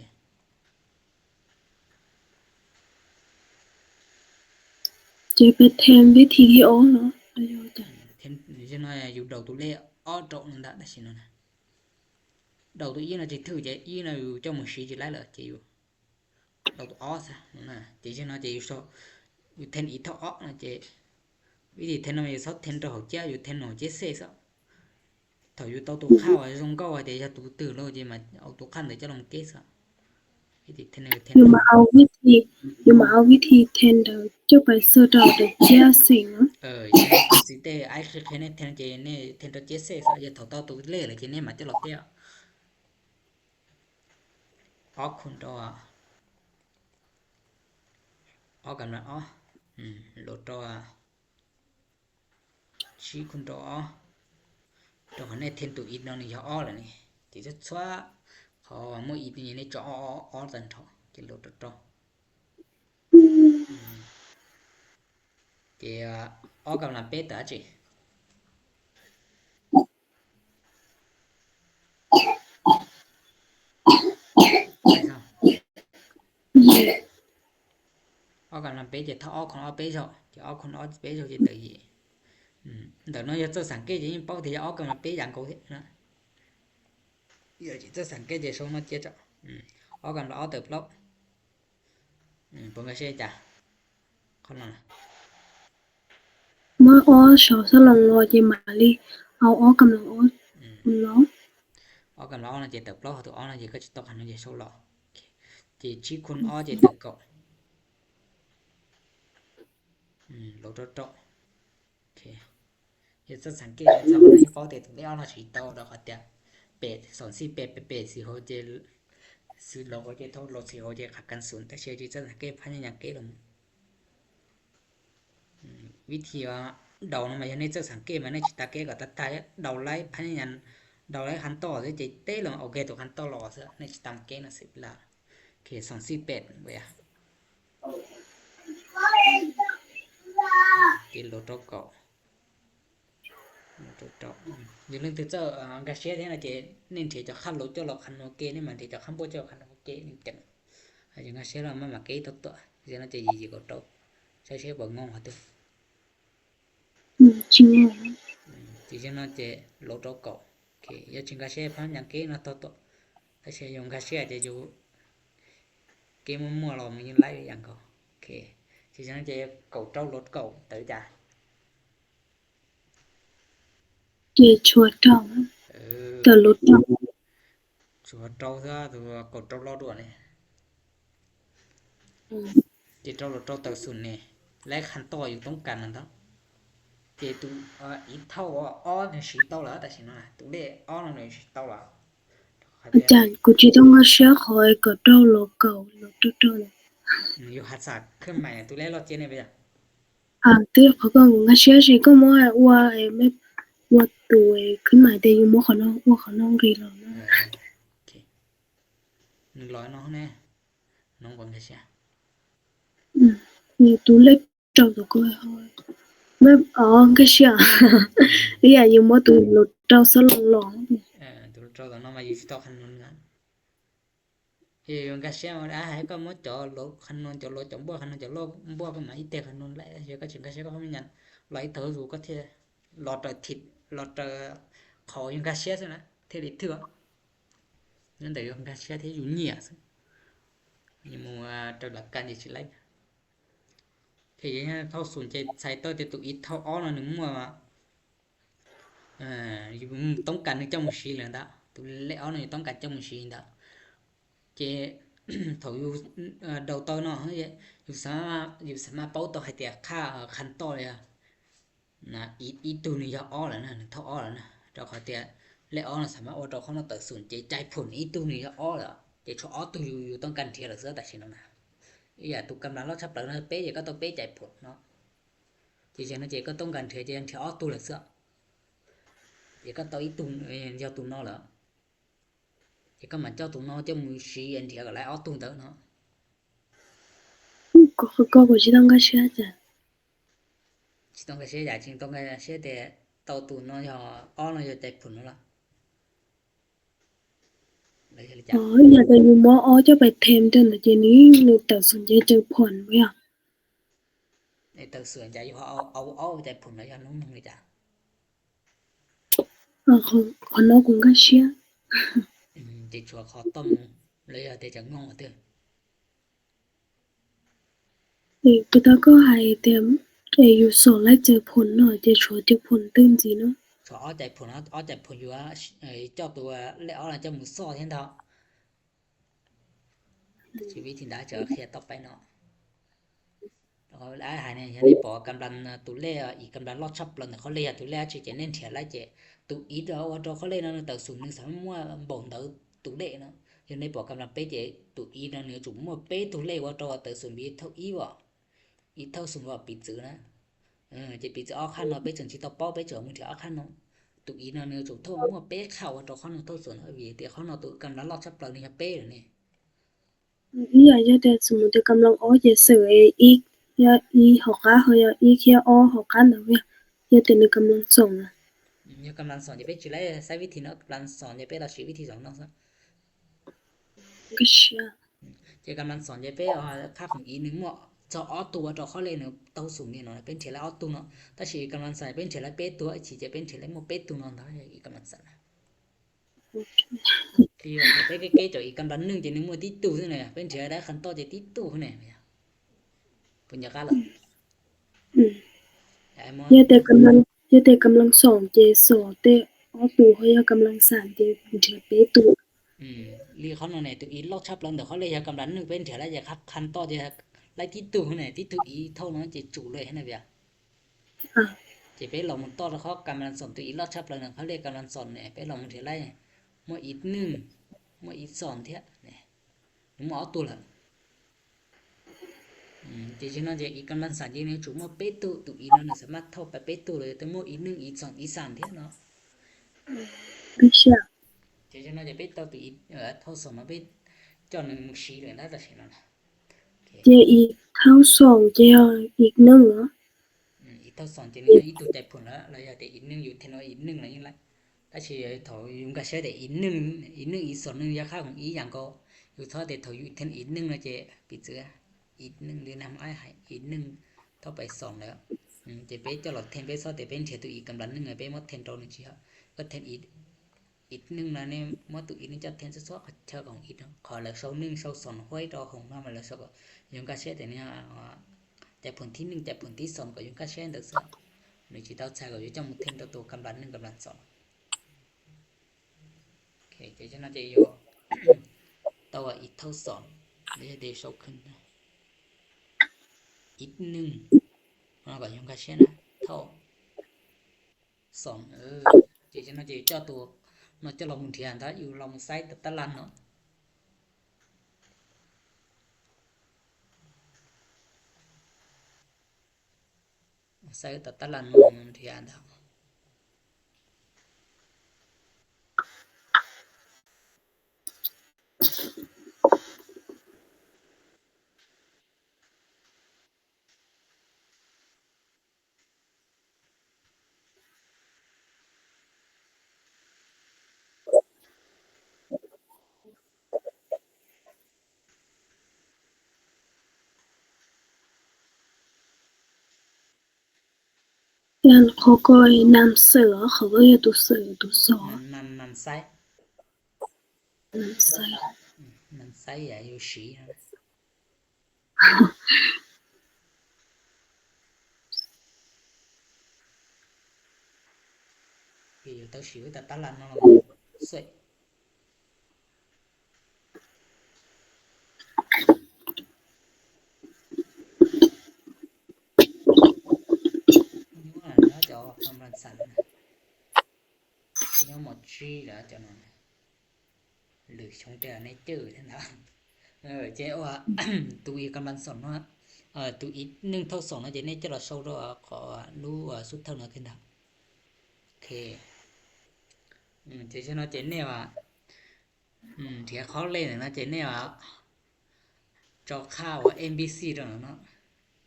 ຈະໄປແທນວິທີທີ່ອອກເນາະ ອາຍຸຈະ ເທັນ ເຈັນວ່າຢູ່ດອກໂຕເລກອອກດອກໜຶ່ງດະ ໄດ້ຊິເນາະ ດອກໂຕອີນະ ຈະຖືກ ຈະອີນະ ຢູ່ເຈົ້າໝູຊີຈະໄລ່ເລີຍ ຈະຢູ່ ດອກໂຕອອກຊະ ນະ ຈະເຈັນວ່າຈະຢູ່ຊອກ ຢູ່ແທນອີເທົ່າອອກນະ ຈະ ວິທີແທນນະ ຢູ່ຊອກແທນໂຕເຮົາເຈ້ຍ ຢູ່ແທນເຮົາເຈ້ຍເຊຊະ ຖ້າຢູ່ເຕົ້າໂຕຂາວ ອາ ຊົງເກົ້າ ອາ ເດ ຈະຕູຕື່ໂລດ ຈະມາເອົາໂຕຂັ້ນເດ ຈະລົງເກສ ວິທີເທັນເນ ເທັນ ຢູ່ມາເອົາວິທີ ຢູ່ມາເອົາວິທີເທັນເດີ ເຈົ້າໄປເສີດເອົາເດ ເຈຍເຊເນາະ ເອີ ຊິເຕ ໄອ ຄື ຄື ເນ ເທັນ ເຈ ເນ ເທັນໂຕ ເຈ ເຊ ເຊ ເທາ ເທົ່າ ໂຕ ເລ ເລີຍ ເຈ ເນ ມາ ເຈ ລອ ເຕ ອອກ ຄູນໂຕ ອອກ ກຳລັງ ອອກ ອືມ ໂລ ໂຕ ຊີ ຄູນໂຕ ໂຕ ເຮົາໄດ້ເທັນໂຕອີດໜ້ອຍໜຶ່ງ ຢາກອອກແລ້ວນີ້ ຕິດຊວ ເຂົາວ່າໝົດອີດນີ້ ໃນຈໍ ອອກ ອອກ ອອກ ຕັນເທາະ ກິນໂລ ໂຕ ໂຕ ອືມ ເຈ ອອກ ກຳລັງເປ ຕາ ເຈ ອອກກຳລັງເປ ເຈ ຖ້າອອກຄົນອອກເປ ເຈ ອອກຄົນອອກເປ ເຈ ເຈ ເຕີ ເຢ ອືມ ດຽວນ້ອຍຈະສັງເກດ ຈະຍິງເປົ້າ ທີ່ຈະອອກກຳລັງເປ ຢ່າງເກົ່າເດນະ ເຈົ້າສັງເກດ ຈະຊົງມາ ເຈ ເຈົ້າ ອືມ ອອກກຳລັງອອກເຕີເປົ່າ ອືມ ເບິ່ງກະເຊຈະ ເຂົ້າມາ ມາ ອອກ ຊອ ສະຫຼອງ ລໍ ເຈ ມາລີ ເອົາ ອອກ ກຳລັງ ອອກ ອືມ ຄຸນ ລໍ ອອກ ກຳລັງ ອອກ ນະ ເຈ ເຕີເປົ່າ ເຮົາໂຕອອກ ນະ ເຈ ກໍຈະຕົກ ຫັ້ນ ນະ ເຈ ໂຊ ລໍ ເຈ ຊີ ຄູນ ອອກ ເຈ ເຕີເກົ່າ ອືມ ໂລ ໂຕ ໂຕ ໂອເຄ ເຈົ້າສັງເກດ ເຈົ້າ ເຂົາເວົ້າແຕ່ໂຕເລກ ເອົາ ນະ ສີໂຕ ດອກ ເຂົາເຕຍ ແປດ ສອງ ສີ່ ແປດ ແປດ ແປດ ສີ່ ຫົກ ເຈັດ ສີ່ ຫົກ ເຈັດ ຫົກ ສີ່ ຫົກ ເຈັດ ຂັດກັນສູນ ແຕ່ເຊ ເຈົ້າສັງເກດ ພະຍາຍາມເກລົງ ອືມ ວິທີວ່າເດົານຳມາ ໃນເຈົ້າສັງເກດມາ ໃນຊິຕາເກກໍຕັດຕາເດົາໄລ່ ພະຍາຍາມເດົາໄລ່ຄັນຕໍ່ ເຈົ້າເຕະລົງ ໂອເຄ ຕົວຄັນຕໍ່ລໍຊະ ໃນຊິຕາມເກນະ ເສຍເວລາ ໂອເຄ ສອງ ສີ່ ແປດ ເວີຍ ເກໂລໂຕເກົ່າ ໂຕເກົ່າ ອືມ ຢ່າລືມເຕີເຈົ້າ ອາ ກາເຊຍເນາະ ເຈ ເນັ້ນເທຈະຄັນໂລເຈົ້າ ລາວຄັນໂອເກ ນີ້ມັນເທຈະຄັນໂບເຈົ້າ ຄັນໂອເກ ນີ້ເຈັງ ອາ ກາເຊຍລາວມາ ມາເກໂຕໂຕ ເຈນະ ເຈ ເຈ ເຈ ໂກໂຕ ໃຊ້ເຊບໍ່ງົງຫາເຕີ ອືມ ຈິງ ອືມ ຈິງເນາະ ເຈ ໂລໂຕເກົ່າ ໂອເຄ ຢ່າຈິງກາເຊ ພະຍັງເກນະ ໂຕໂຕ ກາເຊຍອງກາເຊຍ ເຈຢູ່ ເກມົວໆ ລອມຍິງໄລ່ຢ່າງເກົ່າ ໂອເຄ ເຈ ເຈ ໂກໂຕ ໂລໂຕເກົ່າ ເຕີຈາ ເຈ ຊົວເຕົາ ເອີ ເຕີໂລໂຕ ຊົວເຕົາ ເຕີໂກໂຕ ລໍດ່ວນນີ້ ອືມ ເຈ ໂຕໂລໂຕ ເຕີສູນນີ້ ແລະ ຄັນຕໍ່ຢູ່ຕົງກາງນັ້ນເນາະ ເຈ ຕູ ອາ ອີເທົ່າ ອອ ໜຶ່ງ ສີ່ ເຕົາລະ ແຕ່ຊິນະ ຕູເລ ອອ ໜຶ່ງ ສີ່ ເຕົາລະ ອາຈານ ກູຈິຕ້ອງງາເຊຍ ຂໍໃຫ້ກະເຈົ້າລໍເກົ່າ ລໍເຈົ້າເຈົ້ານະ. ອືມ ຢູ່ຮັດສາຂຶ້ນໃໝ່ ຕູແລລໍເຈັນນີ້ໄປ. ອ່າ ເຕີ ເຂົາກໍງາເຊຍຊິ ກໍມອງວ່າ ເອີ ແມ່ນວ່າຕູເອ ຂຶ້ນໃໝ່ແຕ່ຢູ່ມໍຂະນອງ ວ່າຂະນອງເຣລານະ. ເອີ ໂອເຄ ໜຶ່ງຮ້ອຍນ້ອງແນ່ ນ້ອງບໍ່ງາເຊຍ. ອືມ ຢູ່ຕູເລັກ Trâu tụi cô thôi. Bếp ở cái xưa. Ý là dù mua tụi lột trâu sơ lon lon. Ờ, tụi lột trâu tụi nó mà dù tao khăn nôn ngắn. Thì dùng cái xe mà đã hay có mua chỗ lột khăn nôn, chỗ lột, chỗ bua khăn nôn, chỗ lột bua cái mà ít tiền khăn nôn lại, giờ có chuyện cái xe có không nhận. Lại thử dù có thể lột trời thịt, lột trời khó dùng cái xe xíu nè, thế thì thưa. Nên để dùng cái xe thế dù nhẹ xíu. Nhưng mà, à, trời là canh thì chỉ lấy. ເພຍາຍາມເທົ່າສູນໃຈໃສ່ຕໍ່ແຕ່ຕູອິດເທົ່າອໍນະ ໜຶ່ງໝວດວ່າ ເອີ ຕ້ອງການໜຶ່ງເຈົ້າມືຊີເລີຍດະ ຕູເລກອໍນະ ຕ້ອງການເຈົ້າມືຊີດະ ເຈ ເທົ່າຢູ່ ເອີ ເດົາຕໍ່ເນາະ ເຮົາຢູ່ສາມາດ ຢູ່ສາມາດເປົ້າຕໍ່ໃຫ້ແຕ່ຄ່າ ເອີ ຄັນຕໍ່ເລີຍ ນະ ອີ ອີຕູໜຶ່ງຢາກອໍແລ້ວນະ ເທົ່າອໍແລ້ວນະ ເຈົ້າເຂົ້າໃຈແລະ ອໍນະ ສາມາດອໍຕໍ່ເຂົ້ານອກເຕີສູນ ເຈຈ່າຍຜົນ ອີຕູໜຶ່ງຢາກອໍແລ້ວ ເຈຊວຍອໍຕູຢູ່ ຢູ່ຕ້ອງການເທຍແລ້ວເຊື່ອຕາຊິນະ ອີຢາຕູກຳລັງລອດຊັບເລີນະ ເປ້ເຈກໍຕ້ອງເປ້ຈ່າຍຜົນເນາະ ເຈເຈນະ ເຈກໍຕ້ອງການເທຍ ເຈຍັງເທຍອໍຕູແລ້ວເຊື່ອ ເຈກໍຕໍ່ອີຕູ ເອີ ຢາຕູນອກແລ້ວ ເຈກໍມາເຈົ້າຕູນອກ ເຈົ້າມືຊີ ອັນເທຍກໍໄລ່ອໍຕູເຕີເນາະ. こ、ここ時短がしやすい。時短がしやすい、時短がしやすい ເຕົ້າຕູນອກ ອໍນອກ ໃຈຜົນລະ ອໍ ຢ່າແຕ່ຢູ່ມໍ ອໍ ເຈົ້າໄປເທມເດີນະ ເຈນີ້ ຫຼືເຕົາສົນໃຈເຈີຜົນບໍ່ຢາກ ໃນເຕົາສົນໃຈຢູ່ ເອົາ ເອົາ ເອົາໃຈຜົນລະ ຢ່າລົງໜຶ່ງເລີຍຈ້າ. ອໍ ຂອງ ຂອງນ້ອງກຸງກາເຊຍ ອືມ ເຈຊົວຂໍຕ້ອງເລີຍ ເດຈະງອງເຕີ ເອ ກະຕາກໍໃຫ້ແຕ່ ເອ ຢູ່ສອນໄລ່ເຈີຜົນເນາະ ເຈຊົວເຈີຜົນຕື່ມຈີເນາະ ຊົວເອົາໃຈຜົນ ເອົາໃຈຜົນຢູ່ວ່າ ເອີ ເຈົ້າຕົວແລກອໍລະ ເຈົ້າມືຊອດເຫັນເທາະ ຊີວິດທີ່ໄດ້ຈະເຄຍຕໍ່ໄປເນາະ ແລ້ວກໍໄດ້ຫາຍໃນ ໃນປອກຳລັງ ເອີ ຕູເລກ ອີກຳລັງລອດຊັບເລີນ ເຂົາເລຍ ຕູເລກ ຈະ ຈະເນັ້ນເທຍໄລ່ເຈ ຕູອີດ ເອົາ ເອົາ ເຂົາເລຍນະ ເຕົາສູນໜຶ່ງສາມາດມົ້ວບໍ່ເດີ ຕູເລກເນາະ ຢູ່ໃນປອກຳລັງເປເຈ ຕູອີດນະ ເໜືອຈຸໝົດເປ ຕູເລກ ເອົາ ເຕົາສູນບີເທົ່າອີວ່າ ອີເທົ່າສູນວ່າປີຈື່ນະ ເອີ ເຈປີຈື່ອອກຄັນເນາະ ເປເຈີນຊິຕໍ່ເປົ້າ ເປເຈີນມືເທຍອອກຄັນເນາະ ຕູອີດນະ ເໜືອຈຸເທົ່າໝົດເປ ເຂົ້າເຕົາຄັນເນາະ ເທົ່າສູນເອີ ເວເຕເຂົາເນາະ ຕູກຳລັງລອດຊັບເລີນນີ້ເປເລີຍນີ້ ອີ ຢ່າແຕ່ສົມມຸດແຕ່ກຳລັງອໍເຈເສີອີກ ຢ່າອີຫໍກາເຮີ ຢ່າອີເຄອອຫໍການເດ ຢ່າແຕ່ໃນກຳລັງສອງນະ ອືມ ຢູ່ກຳລັງສອງຈະເປັນຊິໄດ້ໃຊ້ວິທີເນາະ ກຳລັງສອງຈະເປັນລາວຊິວິທີສອງເນາະ ກະເຊຍ ອືມ ເຈກຳລັງສອງຈະເປັນ ເອີ ຄ່າຂອງອີໜຶ່ງໝົດ ຈະອໍຕູເອົາຕໍ່ເຂົາເລຍເນາະ ເຕົາສູນນີ້ເນາະ ເປັນເທລະອໍຕູເນາະ ຕາຊິກຳລັງສອງເປັນເທລະເປຕູ ອີຈະເປັນເທລະໝົດເປຕູເນາະ ອີກຳລັງສອງນະ ໂອເຄ ທີ່ວ່າໄປເກໆ ເຈົ້າອີກກຳລັງໜຶ່ງຈະໜຶ່ງມວຍຕິດຕູ້ເທົ່ານັ້ນ ເປັນເທື່ອໃດຄັນຕໍ່ຈະຕິດຕູ້ເທົ່ານັ້ນ ເພິ່ນຢາກກັນລະ ອືມ ໄອ້ໝໍ ເຮັດແຕ່ກຳລັງ ເຮັດແຕ່ກຳລັງສອງເຈສອແຕ່ອໍຕູ ເຮົາຢາກກຳລັງສາມເຈເປັນເທື່ອເປຕູ ອືມ ລີເຂົານັ້ນແຫຼະ ຕູອີລອກຊັບລອງ ເດີເຂົາເລີຍຢາກກຳລັງໜຶ່ງເປັນເທື່ອລະ ຢາກຄັນຕໍ່ຈະໄລ່ຕິດຕູ້ເທົ່ານັ້ນ ຕິດຕູ້ອີເທົ່ານັ້ນຈະຈູເລີຍຫັ້ນນະ ເວຍ ເຈໄປລອງມັນຕໍ່ລະ ເຂົາກຳລັງສອນ ຕູອີລອດຊັບລອງ ເຂົາເລີຍກຳລັງສອນແຫຼະ ໄປລອງມັນເທື່ອໄລ່ ໝົດອີກໜຶ່ງ ໝົດອີກສອງເທື່ອ ນີ້ ມາເອົາຕູລະ ອືມ ເຈຊິນອນ ເຈອີກກຳລັງສານ ເຈນີ້ຈູມາເປຕູ ຕູອີນອນ ສາມາດເຂົ້າໄປເປຕູເລີຍ ແຕ່ໝົດອີກໜຶ່ງ ອີກສອງ ອີກສາມເທື່ອເນາະ ເຈຊິນອນ ຈະເປຕູ ຕູອີ ເອີ ເທົ່າສອງມາເປ ຈອນໜຶ່ງມື້ຊີເລີຍນະ ຕາຊິນອນ ເຈອີກເທົ່າສອງ ເຈອີກໜຶ່ງເນາະ ອືມ ອີກເທົ່າສອງ ເຈນີ້ອີກຕູໃຈຜົນລະ ລະຢາກແຕ່ອີກໜຶ່ງ ຢູ່ເທັນອອກອີກໜຶ່ງລະ ຕາຊິເທົ່າຍຸງກາເຊຍແຕ່ອີກໜຶ່ງ ອີກໜຶ່ງ ອີກສອງໜຶ່ງ ຢາຄ່າຂອງອີຫຍັງກໍຢູ່ເທົ່າແຕ່ເທົ່າຢູ່ເທັນອີກໜຶ່ງລະ ເຈປິດເສືອ ອີກໜຶ່ງ ຫຼືນຳອ້າຍໃຫ້ອີກໜຶ່ງ ເທົ່າໄປສອງແລ້ວ ອືມ ເຈເປຈະຫຼອກເທັນເປຊອດແຕ່ເປັນເທຕູອີກກຳລັງໜຶ່ງ ເປໝົດເທັນໂຕໜຶ່ງຊິເຮົາ ກໍເທັນອີກ ອີກໜຶ່ງລະ ໃນໝົດຕູອີກໜຶ່ງ ຈະເທັນຊອດໆ ເທື່ອຂອງອີກເນາະ ຂໍເລີຍຊາວໜຶ່ງ ຊາວສອງ ຫ້ອຍຕໍ່ຂອງມາ ມາເລີຍຊອດ ຍຸງກາເຊຍແຕ່ນີ້ ແຕ່ຜົນທີໜຶ່ງ ແຕ່ຜົນທີສອງ ກໍຍຸງກາເຊຍເດີຊະ ໜຶ່ງຊິເຕົ້າຊາຍກໍຢູ່ຈະໝົດເທັນໂຕໂຕກຳລັງໜຶ່ງ ກຳລັງສອງ ໂອເຄ ເຈຈະນອນເຈຢູ່ ໂຕອີກເທົ່າສອງ ເດໂຊຂຶ້ນ ອີກໜຶ່ງ ເຮົາກໍຍັງກະເຊຍນະ ເທົ່າສອງ ເອີ ເຈຈະນອນເຈເຈົ້າໂຕ ເນາະ ຈະລອງເບິ່ງເທື່ອ ຖ້າຢູ່ລອງໃຊ້ຕະຕະລັນເນາະ ໃຊ້ຕະຕະລັນເບິ່ງເທື່ອ ယານເຂົາກໍນຳເສີ ເຂົາກໍເຮັດໂຕເສີໂຕຊໍ ນຳ ນຳໃຊ້ ນຳໃຊ້ ອືມ ນຳໃຊ້ ອາຍຸຊີ ເອີ ເຕົ້າຊີ ຕະຕະລັນເນາະ ຊ່ວຍ ຍອດເນາະ ຈະອອກກຳລັງສັນນະ ຍອດໝົດຊີແລ້ວເຈົ້ານັ້ນ ຫຼື ຊົງແຕ່ໃນຈື່ຫັ້ນນະ ເອີ ເຈົ້າວ່າ ຕູອີກຳລັງສອນເນາະ ເອີ ຕູອີໜຶ່ງເທົ່າສອງເນາະ ເຈົ້ານີ້ຈະລະໂຊດອກ ຂໍ ອາ ລູ ອາ ສຸດເທົ່າເນາະ ຂຶ້ນນະ ໂອເຄ ອືມ ເຈົ້າເນາະ ເຈົ້ານີ້ວ່າ ອືມ ທີ່ເຂົາເຫຼັ້ນນະ ເຈົ້າແນວ ເຈາະຂ່າວ ເອັມບີຊີ ໂຕນັ້ນເນາະ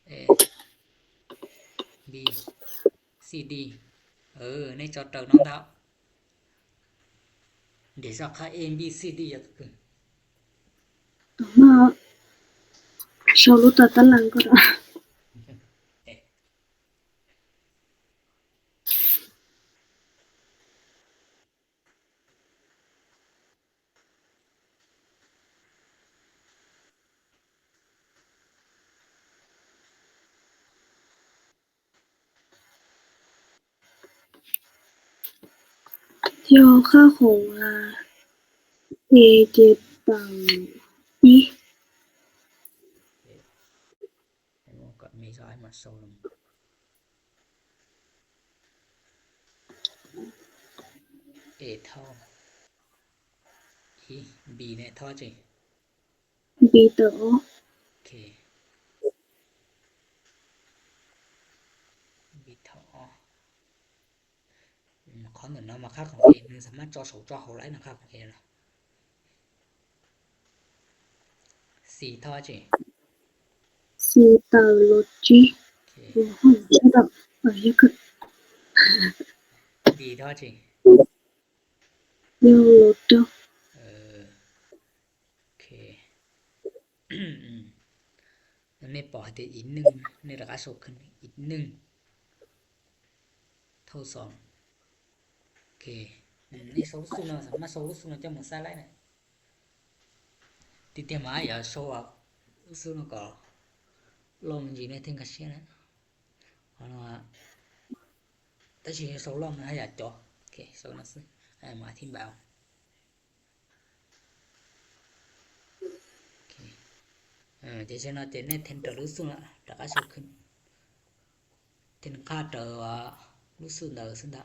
ເອ ບີ ຊີ ດີ ເອີ ໃນເຈາະເຕີເນາະ ເນາະ ດຽວເຈາະຂ່າວ ເອັມບີຊີ ດີ ຢ່າກະກຶ່ງ ມາ ຊາວໂລຕາຕະຫຼັງກໍໄດ້. 调卡孔啊，一个档一。A ເທົ່າ E B ເນາະ ເທົ່າຈັ່ງ B ເທົ່າ O ໂອເຄ B ເທົ່າ O ອືມ ຂໍ້ໜຶ່ງເນາະ ມາຄ່າຂອງ A ມັນສາມາດເຈາະເສົາເຈາະເສົາໄດ້ເນາະ ຄ່າຂອງ A ເນາະ C ເທົ່າຈັ່ງ C ເທົ່າໂລຈີ ໂອເຄ ໂອ້ໂຫ shut up ເອີ B ເທົ່າຈັ່ງ D ເທົ່າໂລເຕີ ເອີ ໂອເຄ ອືມ ອັນນີ້ປອກໃຫ້ຕິດອີກໜຶ່ງ ນີ້ລະກະໂຊຂຶ້ນອີກໜຶ່ງ ເທົ່າສອງ ໂອເຄ ອືມ ນີ້ໂຊລູຊັນເນາະ ສາມາດໂຊລູຊັນເນາະ ຈະໝູນໃສ່ໄດ້ນະ ຕິດຕາມມາ ຢ່າໂຊລູຊັນເນາະ ກໍລອງຍິງໃນເທິງກະເຊຍນະ ເພາະວ່າ ແຕ່ຊິໂຊລອງນະ ໃຫ້ຢ່າເຈາະ ໂອເຄ ໂຊນະ ໃຫ້ມາອະທິບາຍ ໂອເຄ ເອີ ເຈເຊນເນາະ ເຈເນດເທັນເຕີລູກສູນລະ ແລ້ວກໍຊອກຂຶ້ນ ເທັນຄ່າເຕີວ່າລູກສູນເຕີ ຊຸນດາ.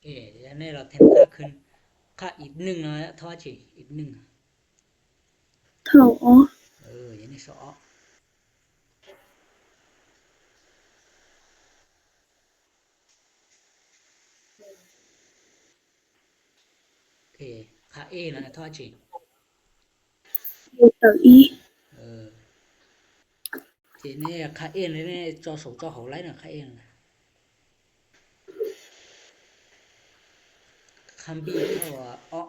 ເອ ອັນນີ້ລາວແທນຄ່າຂຶ້ນ ຄ່າອີກໜຶ່ງເນາະ ເທົ່າຊິ ອີກໜຶ່ງ ເທົ່າ ອໍ ເອີ ອັນນີ້ຊະ ອໍ ໂອເຄ ຄ່າເອນະ ເທົ່າຊິ ເອຕໍ່ອີ ເອີ ທີນີ້ຄ່າເອນີ້ ເຈາະສອງ ເຈາະເຂົ້າໄດ້ນະ ຄ່າເອນະ ຄ່າບີເທົ່າ ອໍ ເອີ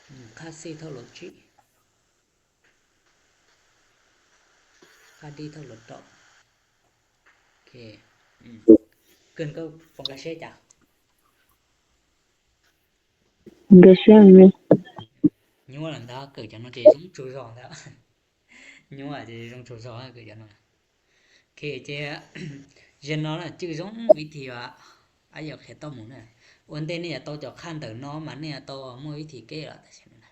ອືມ ຄ່າຊີເທົ່າໂລຈີ. Cắt đi thôi lột trộm. Ok. Ừm. Cần có phòng cà sê chả? Cà sê này. Nhớ là đó, cởi cho nó chỉ giống trâu giò đó. Nhớ là chỉ giống trâu giò, cởi cho nó. Ok, chứ, giờ nó là chứ giống vị thì à, ai giờ khẽ tao muốn nè. Ổn định nè, tao cho khan tờ nó mà nè, tao mua vị thì kê là ta xem nè.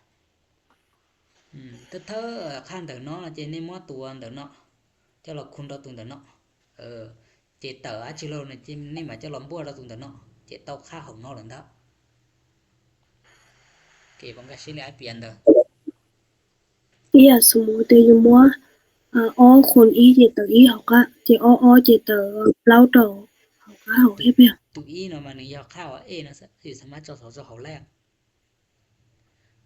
ອືມ ເທີ ເທີ ຄານເຕີນອນ ເນາະ ເຈ ເນມອດ ຕົວເຕີນອນ ເຈົ້າລອກຄຸນ ເຕົາຕຸງເຕີນອນ ເອີ ເຈ ເຕີ ອາຈິໂລ ເນ ເຈ ເນມາ ເຈົ້າລອກບົວ ເຕົາຕຸງເຕີນອນ ເຈ ເຕົ້າຂ້າ ຂອງນອກ ເລີນເນາະ ເກ ບັງກາຊິ ເລ ອາ ປີ ອັນເດີ Ea, sumut, yu mua, a, o, khun, i, j, tau, i, hok, a, j, o, o, j, tau, plau, tau, hok, a, hok, e, pia. ຕຸ i ເນາະ ມາໜຶ່ງ ຍອກ ຂ້າ ເອ ເນາະ ສະ ສາມາດ ຈອກ ສອງ ຈອກ ເຮົາ ແລ້ວ.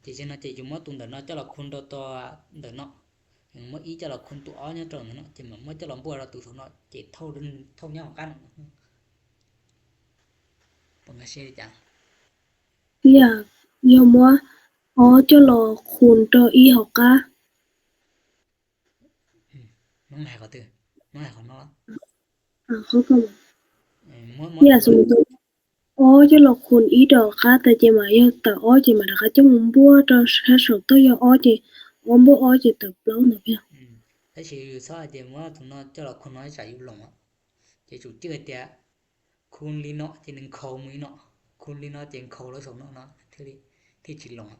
ເຈ ເຈ ເນາະ ເຈ ຢູ່ມໍ ຕຸງເດີເນາະ ເຈົ້າລອກຄຸນ ໂຕ ໂຕເດີເນາະ ເອີ ມໍ ອີ ເຈົ້າລອກຄຸນ ໂຕ ອໍ ຍອດ ໂຕເດີເນາະ ເຈ ມໍ ເຈົ້າລອກບົວ ໂຕ ໂຕເນາະ ເຈ ເທົ່າ ເທົ່າຍອດ ກັນ ປະມານ ເຊ ຈັງ Ea, yu mua, o, j, lo, khun, to, i, hok, a. ອືມ ນ້ອງໃຫ້ເຂົາຕື່ ນ້ອງໃຫ້ເຂົາເນາະ ເອີ ເຂົາກໍ ເອີ Ea, sumut, o, j, lo, khun, i, to, ka, ta, j, ma, yo, ta, o, j, ma, ta, ka, j, mo, bua, to, sa, so, to, yo, o, j, o, bua, o, j, ta, plau, na, pia. ອືມ ແຕ່ຊິຢູ່ຊອຍ ເຈ ມາ ຕົງເນາະ ເຈົ້າລອກຄຸນ ນ້ອຍ ຈາກ ຢູ່ລົງ ອະ ເຈ ຈູ ເຈີ ເຕຍ ຄູນລີເນາະ ເຈ ໜຶ່ງ ໂຄ ມີເນາະ ຄູນລີເນາະ ເຈ ໂຄ ລະ ສອງ ເນາະ ເນາະ ທີ່ ທີ່ຈິດລົງ ອະ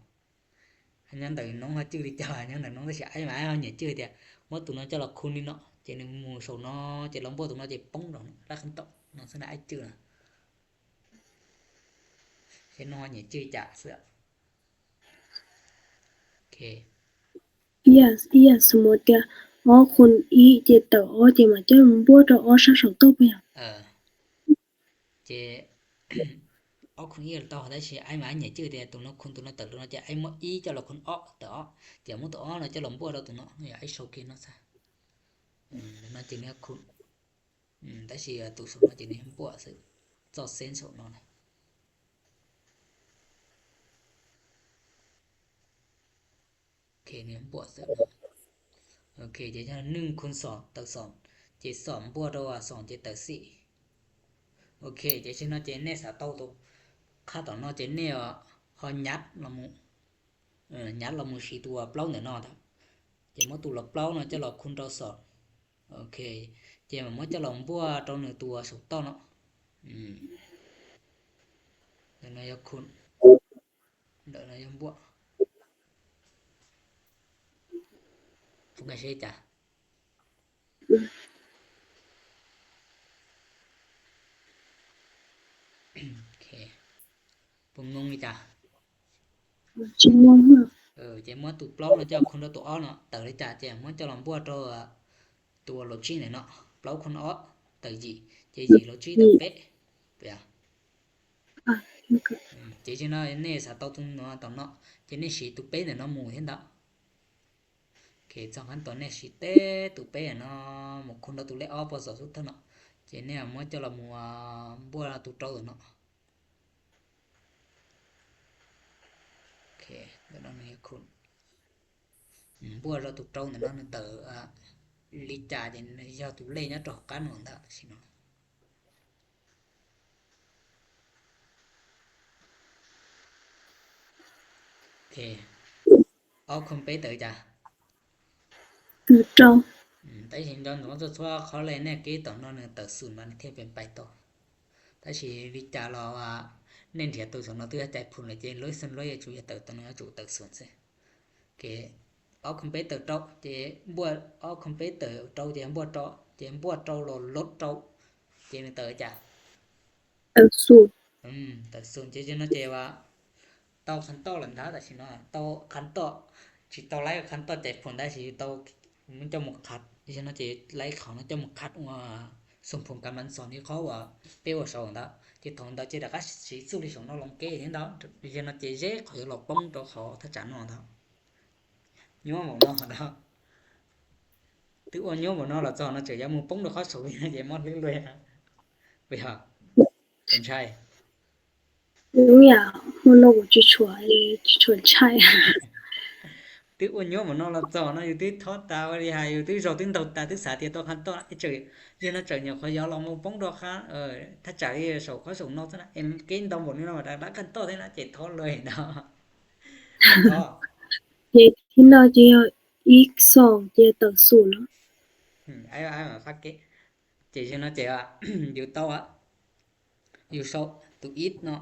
ອັນຍັງ ແຕ່ນ້ອງວ່າຈື່ ຫຼື ເຈົ້າ ອັນຍັງ ແຕ່ນ້ອງ ກໍຊິ ອ້າຍ ມາ ອ້າຍ ເຮົາ ເນຍ ຈື່ ເຕຍ ໝົດ ຕຸງເນາະ ເຈົ້າລອກຄູນລີເນາະ ເຈ ໜຶ່ງ ໝູ່ ສອງ ເນາະ ເຈ ລອງ ບົວ ຕຸງເນາະ ເຈ ປົງ ດອກ ລະ ຄຳຕອບ ນ້ອງ ສະນະ ອ້າຍ ຈື່ ນະ ເຫັນ ນ້ອງ ເນຍ ຈື່ ຈາກ ເສື້ອ ໂອເຄ Ea, ea, sumut, ea, o, khun, i, j, tau, o, j, ma, j, mo, bua, to, o, sa, so, to, pia. ເອີ ເຈ ໂອ ຄຸນ ອີ ໂຕ ໄດ້ຊິ ອ້າຍ ມາ ເນຍ ຈື່ ເຕຍ ຕຸງເນາະ ຄຸນ ຕຸງເນາະ ເຕີ ຕຸງເນາະ ເຈ ອ້າຍ ມໍ ອີ ເຈົ້າລອກຄຸນ ໂອ ເຕີ ໂອ ເຈ ໝົດ ໂຕ ໂອ ເນາະ ເຈົ້າລອງ ບົວ ໂຕ ຕຸງເນາະ ເນຍ ໄອ້ ໂຊເຄ ເນາະ ຊະ ອືມ ເນາະ ເຈ ເນຍ ຄຸນ ອືມ ແຕ່ຊິ ໂຕ ສອງ ເນາະ ເຈ ເນຍ ບົວ ຊະ ໂຕ ເຊນ ໂຊ ເນາະ ໂອເຄ ນີ້ບວກເສີມ ໂອເຄ ຈາກນັ້ນ ໜຶ່ງຄູນສອງ ເຕີ ສອງ ເຈ ສອງ ບວກ ໂຕ ສອງ ເຈ ເຕີ ສີ່ ໂອເຄ ຈາກນັ້ນ ເນ ເນ ສາໂຕ ໂຕ ຄ່າ ໂຕ ເນ ເຈ ເນ ເຮົາຍັດລະໝູ່ ເອີ ຍັດລະໝູ່ສີ່ ໂຕ ເປົ່າ ເນ ເນ ເຈ ມາ ໂຕ ລະ ເປົ່າ ເນ ເຈົ້າລອກຄູນ ໂຕ ສອງ ໂອເຄ ເຈ ມາ ເຈົ້າລອງ ບວກ ໂຕ ໜຶ່ງ ໂຕ ສອງ ໂຕ ເນ ອືມ ເດີນາຍອກຄຸນ ເດີນາຍອກບວກ ໂອເຄ ເຊ ຈ້າ ໂອເຄ ບໍ່ງົງ ເລີຍ ຈ້າ ເອີ ເຈ ມາ ໂຕ ເປົ່າ ເນ ເຈົ້າ ຄູນ ໂຕ ເນ ເຕີ ເລີຍ ຈ້າ ເຈ ມາ ເຈົ້າລອງ ບວກ ໂຕ ໂຕ ໂລຈິກ ເນ ເນາະ ເປົ່າ ຄູນ ໂຕ ເຕີ ຢີ ເຈ ຢີ ໂລຈິກ ເຕີ ເປ ເປ ອາ ໂອເຄ ອືມ ເຈ ເນ ເນ ສາໂຕ ໂຕ ເນ ໂຕ ເນ ເຈ ເນ ສີ່ ໂຕ ເປ ເນ ເນ ໝູ່ ເຫັນ ໂອເຄ ສອງ ຄັນ ໂຕ ເນ ສີ່ ເຕ ໂຕ ເປ ເນ ໝູ່ ຄູນ ໂຕ ເລ ອອ ປ ສອງ ສຸດ ເນ ເຈ ເນ ມາ ເຈົ້າລອງ ບວກ ໂຕ ໂຕ ເນ ໂອເຄ ດຽວເນາະ ນີ້ ຄູນ ອືມ ບວກ ໂຕ ໂຕ ເນ ເຕີ ອາ ລີຈາ ເຈ ເນ ໂຕ ເລ ເນ ໂຕ ກັນ ໂຕ ຊິເນາະ ໂອເຄ ເອົາຄອມເປີເຕີ ຈ້າ ເຕີ ໂຕ ອືມ ແຕ່ເຫັນຍ້ອນຕົວ ຕົວເຂົາເລີຍ ເນ ເກ ໂຕ ເນ ເຕີ ສູນ ມາ ເທ ເປັນ ໄປ ໂຕ ແຕ່ຊິວິຈາລອວ່າ ເນັ້ນ ເທ ໂຕ ສູນ ເນ ໂຕ ໃຈ ພຸ້ນ ເລີຍ ເຈ ເລີຍ ເຊິ່ງ ເລີຍ ຈູ ເຕີ ໂຕ ເນ ຈູ ເຕີ ສູນ ເຊ ເກ ເອົາຄອມເປີເຕີ ໂຕ ເຈ ບວກ ເອົາຄອມເປີເຕີ ໂຕ ເຈ ບວກ ໂຕ ເຈ ບວກ ໂຕ ລົດ ໂຕ ເຈ ເຕີ ຈ້າ ເຕີ ສູນ ອືມ ເຕີ ສູນ ເຈ ເນ ເຈ ວ່າ ໂຕ ຄັນ ໂຕ ລັນທາ ແຕ່ຊິເນາະ ໂຕ ຄັນ ໂຕ ຊິ ໂຕ ໄລ ຄັນ ໂຕ ໃຈ ຜົນ ໄດ້ ຊິ ໂຕ ມັນ ຈະໝົດ ຄັດ ເຈ ເນ ເຈ ໄລ ເຂົາ ເນ ຈະໝົດ ຄັດ ວ່າ ສົມຜົນການມັນສອນທີ່ເຂົາວ່າ ເປວ່າສອງດາ ເຈ ທອງດາ ເຈ ດາ ກະ ຊິ ສຸລິ ສອງ ເນ ລອງເກ ເຫັນດາ ເຈ ເນ ເຈ ເຈ ເຂົາ ຈະ ລອກ ປ້ອງ ໂຕ ເຂົາ ຖ້າຈານ ເນ ດາ ຍອມ ເນ ດາ Tức ua nhớ mà nó là cho nó chả dám mua bóng nó khó sụi nó vậy mất lưới lưới hả? Vì hả? Em trai. Đúng nhỉ, mua lô của chị Chuối, chị Chuối chạy. Twb ua nyuaj mas no los txog no yus twb thob tas ua li hais, yus twb zaug twb ntaug tas twb xav tias tau khas toj, ib txwm yog no txawm nyuam qhuav yuav los mus poob rau khas, thaj tsam li saum qhov saum no xwb na, es kev ntau npaum li no mas dab khas toj thiab na ces thob lawm no. Ces thib no ces yog ib xoom ces tawm xoom no. Ces yog no ces yus tau, yus sau tus ib no,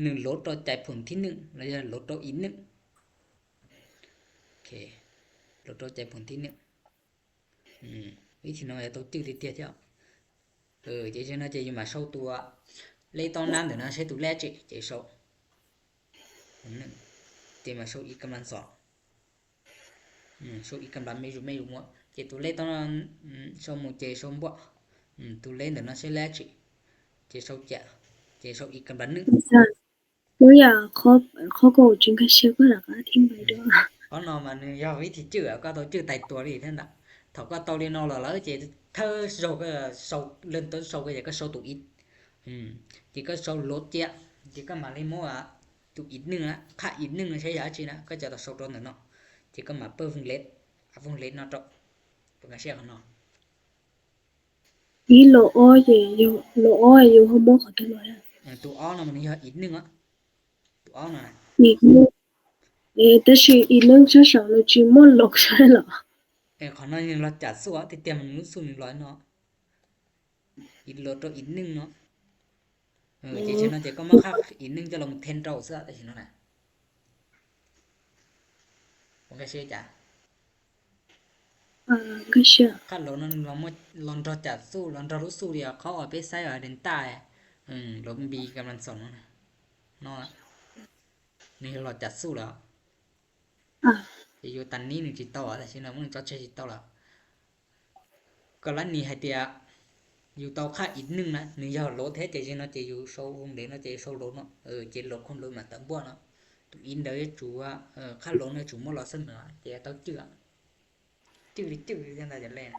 nws lov rau cai phum thib nwj los yog lov rau ib nwj. Lov rau cai phum thib nwj. Vib thib no yog tau cwj tiag tiag thiab. Ces yog no ces yus mam sau tus lej tau nab ntawm no saib tus lej dab tsi ces sau, ces mam sau ib kam laj xoom, sau ib kam laj mej zus mej zus muaj ces tus lej tau sau mus ces sau npuaj, tus lej ntawm no saib lej dab tsi ces sau ca, ces sau ib kam laj nwj. Ua yam qhov, qhov ko tsis nkag siab koj lam qab thib npaim dua. Qhov no mas nws yog vib thib cwj, koj tau cwj tais tua li thiab ntag. Thaum koj tau li no los lawm ces thawj zaug koj sau, lej tau sau ko ces koj sau tus ib, ces koj sau lov cia, ces koj mam li muab tus ib nwj na, khas ib nwj no saib yog dab tsi na, koj tau sau rau ntawm no, ces koj mam pawj voos lev, voos lev no rau, pab nkag siab qhov no. Ib los ob ces, los ob yus ho muab qhov twg los? Tus ob no mas nws yog ib nwj, tus ob no, ib nwj. Tab sis ib nwj sab saum no tsis muaj los saib los? Qhov no nws los cam xuj, tiag tiag mas nws lub xuj nws los no, ib los rau ib nwj no. Tam sim no ces koj muab khas ib nwj coj los them rau xwb tam sim no na. Pab nkag siab cas? Khas los no nws los nrog cam xuj, los nrog lub xuj li qhov uas peb saib delta, lov npi kam laj xoom no, nws los cam xuj lawm. Ces yus tas nib nws tsis tau, tam sim no muab nws tso tseg tsis tau lawm. Koj lam nim hais tias yus tau khas ib nwj na, nws yog lov thiab ces tam sim no ces yus sau voos lev no ces sau lov no, ces lov khoom lov mam tawm npuaj no. Tus ib ntawd yuav tsum, khas lov no yuav tsum muab los xab nws ces tau cwj, cwj li cwj li ntag cov lej.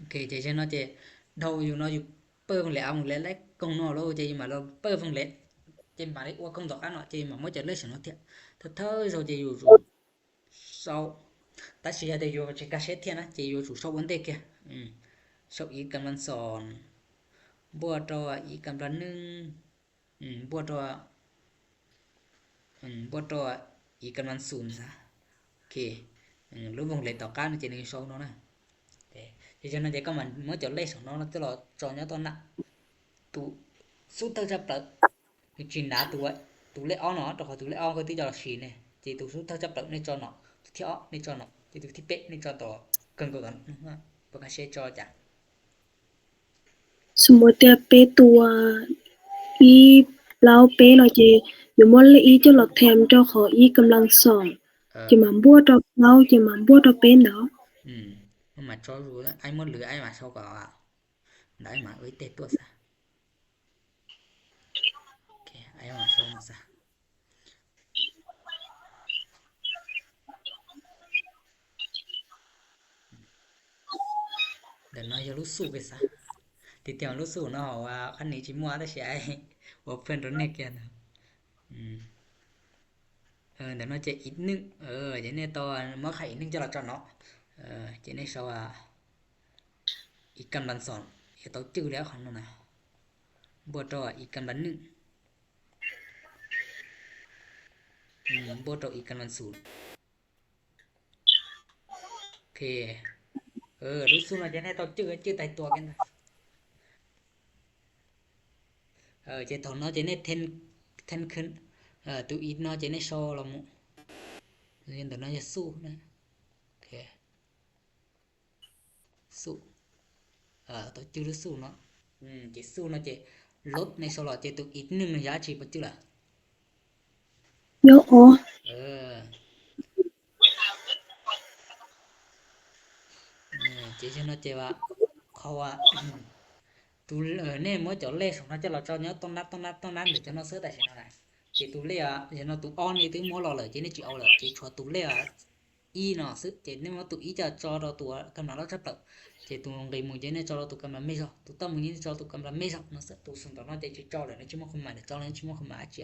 Ok, ces tam sim no ces dhau yus no yus pawj voos lev, voos lev laib koog no lawm ces yus mam los pawj voos lev, ces mam li ua koog tom qab no ces yus mam muab cov lej saum no thiab. Thawj thawj zaug ces yus tsum sau, tab sis yog tias yus tsis nkag siab thiab na ces yus tsum sau ua ntej kiag. Sau ib kam laj xoom npuaj rau ib kam laj nwj, npuaj rau, npuaj rau ib kam laj xoom xwb. Ok, lub voos lev tom qab no ces nws sau no na. Ces tam sim no ces koj mam muab cov lej saum no coj los tso nyob tom nab. Tus xub thawj tshaj plaws, nws tsis hnav tus, tus lej ob no, rau qhov tus lej ob koj twb coj los siv ne, ces tus xub thawj tshaj plaws nej tso no, tus thib ob nej tso no, ces tus thib peb nej tso tom kawg nkaus tom no, pab nkag siab tso cas. Xam mas tias peb tus ib plaub peb no ces yuav muab lej ib coj los them rau qhov ib kam laj xoom, ces mam npuaj rau plaub, ces mam npuaj rau peb ntawd. Mam tso zus, aib muab lwv aib mam sau kom, ntawd aib mam ua ib teg tuaj xwb. Ok, aib mam sau xwb. Ntawm no yog lub xuj peb xwb. Tiag tiag lub xuj no hos uas qhab nim tsis muaj tab sis aib ua pheej rau nej kiag ntawd. Ntawm no ces ib nwj, ces nej tau muab khas ib nwj coj los tso no, ces nej sau ib kam laj xoom, yuav tau cwj li qhov no na, npuaj rau ib kam laj nwj, npuaj rau ib kam laj xoom. Ok, lub xuj no ces nej tau cwj, cwj tais tua kiag ntag. Ces thaum no ces nej them, them kheev, tus ib no ces nej sau los mus, ntawm no yog xuj na. Ok, xuj, tau cwj lub xuj no. Ces xuj no ces lov nej sau los ces tus ib nwj no yog dab tsi pab cwj lawm? Yog ob. Ces yog no ces qhov uas tus, nej muab cov lej saum no coj los tso nyob tom nab tom nab tom nab ntawm cov no xwb tam sim no na. Ces tus lej, yog no tus ob nej twb muab los lawm ces nej tsis au lawm, ces tshuav tus lej ib no xwb, ces nej muab tus ib coj tso rau tus kam laj loj tshaj plaws, ces tus nqis mus ces nej tso rau tus kam laj mej zog, tus tawj mus ces nej tso tus kam laj mej zog no xwb. Tus saum tom no ces tsis tso lawm, nej tsis muaj khab mam, tso lawm nej tsis muaj khab mam dab tsi.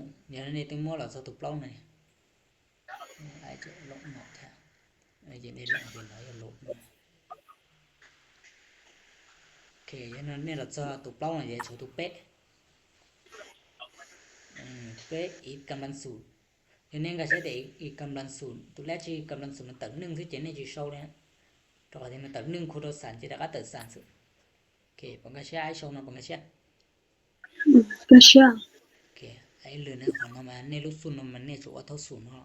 Dạo này tôi mới là sao tụt plóng này. Ai chứ lộn ngọt thế. Ai chứ đây là cái nói là lộn. OK, cho nên đây là sao tụt plóng này để số tụt pé. Pé ít ກຳລັງສູນ. ເຮັດແນວໃດກໍໃຊ້ແຕ່ອີກ ອີກກຳລັງສູນ. ຕົວແລກທີ່ກຳລັງສູນມັນເຕີບໜຶ່ງ ຄືເຈນນີ້ຊິໂຊແລ້ວ. ຕອນທີ່ມັນເຕີບໜຶ່ງຄູນຕໍ່ສາມ ເຈດະກໍເຕີບສາມສູນ. ໂອເຄ ປະກາດເຊຍ ໄອໂຊນະ ປະກາດເຊຍ ກາເຊຍ. ໂອເຄ ໄອເລີນຂອງເຮົາມາ ເນລຸສູນ ມັນເນຊູອອໂທສູນເນາະ.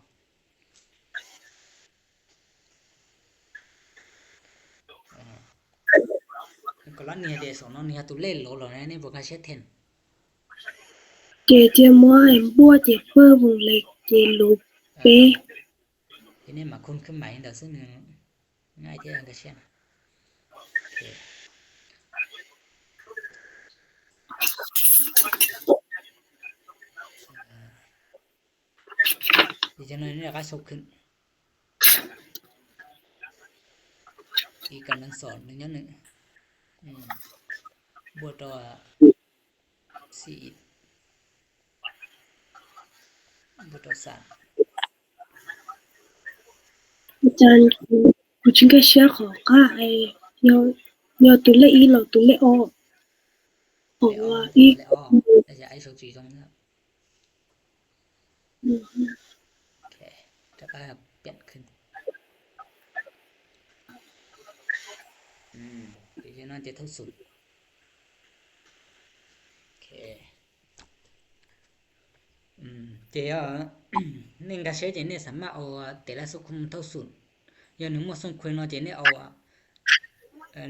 ກໍລະນີເດສອນເນາະ ນີ້ເຮົາຕູເລໂລເນາະ ນີ້ບໍ່ກາເຊຍແທນ. ເຈ ເຈ ມົວ ເຫັນບົວ ເຈ ເປີ ວົງເລັບ ເຈ ລົບ ເປ. ທີນີ້ມາຄູນຄືນໃໝ່ດອກ ຊຶ່ງງ່າຍແທ້ ກາເຊຍ. ໂອເຄ ອີກຈັກໜ້ອຍນີ້ລະກະສົກຂຶ້ນ. ອີກກຳລັງສອນ ໜຶ່ງຍ້ອນໜຶ່ງ ອືມ ບວກຕໍ່ສີ່ ບວກຕໍ່ສາມ. ອາຈານ ກູຈິງກາເຊຍ ຂໍກາໄອ ຍໍ ຍໍຕົວເລກອີກ ແລ້ວຕົວເລກອອກ ເພາະວ່າອີກ ແລ້ວຈະໄອໂຊຈີຕົງນັ້ນ. ໂອເຄ ຈະກາຍປ່ຽນຂຶ້ນ ອືມ ເປັນຈັ່ງນັ້ນຈະເທົ່າສູນ. ໂອເຄ ອືມ ເຈ ເນກາເຊຍເຈ ເນສາມາດເອົາແຕ່ລະສົກຄຸມເທົ່າສູນ ຢ່າງໜຶ່ງໝົດສົມຄວນເນາະ ເຈ ເນເອົາ ເອີ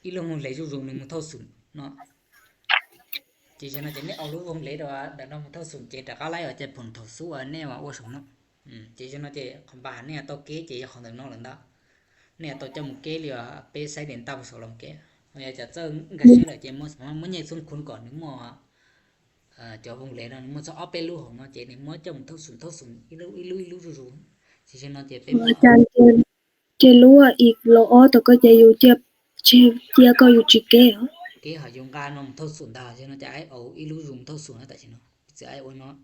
ອີກລູກວົງເລັບຢູ່ ຢູ່ໜຶ່ງເທົ່າສູນເນາະ. ເຈ ເນ ເຈ ເນເອົາລູກວົງເລັບວ່າ ດານອກເທົ່າສູນ ເຈ ຕະກະໄລວ່າຈະຜົນເທົ່າສູນ ເນວ່າໂອສົງເນາະ. ອືມ ເຈ ເນ ເຈ ຄອມບານເນ ໂຕເກ ເຈ ຂອງເດີນນອກເລີຍເນາະ ເນ ໂຕເຈົ້າໝູເກ ຫຼືວ່າເປໄຊເດນຕາ ສອງລຳເກ ເຮົາຢາກຈະເຈີ້ງກະເຊຍເລີຍ ເຈ ໝົດສາມາດໝົດແຍກສົມຄວນກ່ອນ ໜຶ່ງໝົດ ເອີ ຈອກວົງເລັບເນາະ ໝົດຈະອອກເປັນລູກຂອງເນາະ ເຈ ນີ້ໝົດຈະເທົ່າສູນ ເທົ່າສູນ ອີກລູກ ອີກລູກ ອີກລູກ ສູນ ເຈ ເນ ເຈ ເປັນ ອາຈານ ເຈ ເຈ ຮູ້ວ່າອີກໂລອອໂຕກໍຈະຢູ່ ເຈຍ ເຈ ເຈຍກໍຢູ່ຈີເກເນາະ ເກຫາຢູ່ການເນາະ ເທົ່າສູນດາ ເຈ ເນ ຈະໄອເອົາອີກລູກຢູ່ເທົ່າສູນນະ ແຕ່ຊິເນາະ ຈະໄອໂອເນາະ. ໂ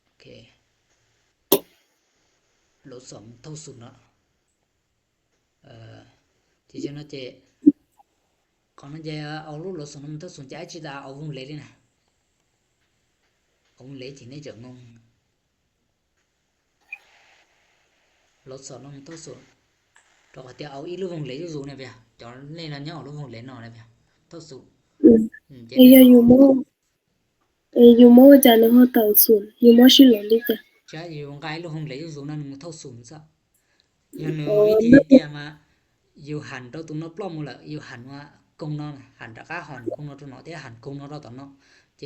ອເຄ ລົບສອງເທົ່າສູນເນາະ ເອີ ທີ່ຈະເນາະ ເຈ ຂອງນັ້ນຈະເອົາລົບ ລົບສອງນຳເທົ່າສູນ ຈະໄອຊິດາເອົາວົງເລັບນີ້ນະ ເອົາວົງເລັບທີ່ນີ້ຈະງົງ ລົບສອງນຳເທົ່າສູນ ເຮົາກໍຈະເອົາອີກລູກວົງເລັບຢູ່ສູນນີ້ເປຍ ຈອນນີ້ລະຍັງເອົາລູກວົງເລັບເນາະ ນີ້ເປຍ ເທົ່າສູນ ອືມ ອືມ ເຈ ເອ ຢູ່ໂມ ເອ ຢູ່ໂມຈະເນາະ ເທົ່າສູນ ຢູ່ໂມຊິລົງດີຈະ ຈະຢູ່ກາຍລູກວົງເລັບຢູ່ສູນນັ້ນ ເທົ່າສູນຊະ ຢູ່ໃນວິທີທີ່ມາ ຢູ່ຫັນໂຕຕຸງນອກປອມໝົດລະ ຢູ່ຫັນວ່າກົງນອກ ຫັນຕະກາ ຫັນກົງນອກຕົວເນາະ ທີ່ຫັນກົງນອກຕົວເນາະ ເຈ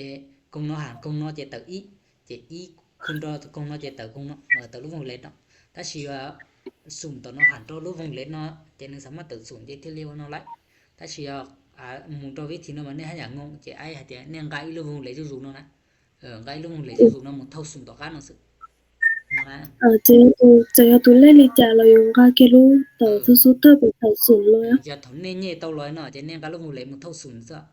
ກົງນອກ ຫັນກົງນອກ ເຈ ເຕີອີ ເຈ ອີ ຄູນຕໍ່ກົງນອກ ເຈ ເຕີກົງນອກ ເອີ ເຕີລູກວົງເລັບເນາະ ຖ້າຊິວ່າ Sum to no han to lu vung let no, je nưng samar tơ sum je thie liu no lai. Ta si a, a, mu to vi thi no ma ne ha ya ngong, je ai ha te ne nga i lu vung let zu zu no na. Ơ, nga i lu vung let zu zu no mu thâu sum to ka no su. Na. Ơ, je, je ya tu le li ja lo yo nga ke lu tơ su su tơ pe tơ sum lo ya. Ja thâu ne ne tâu lo no, je ne nga lu vung let mu thâu sum sa.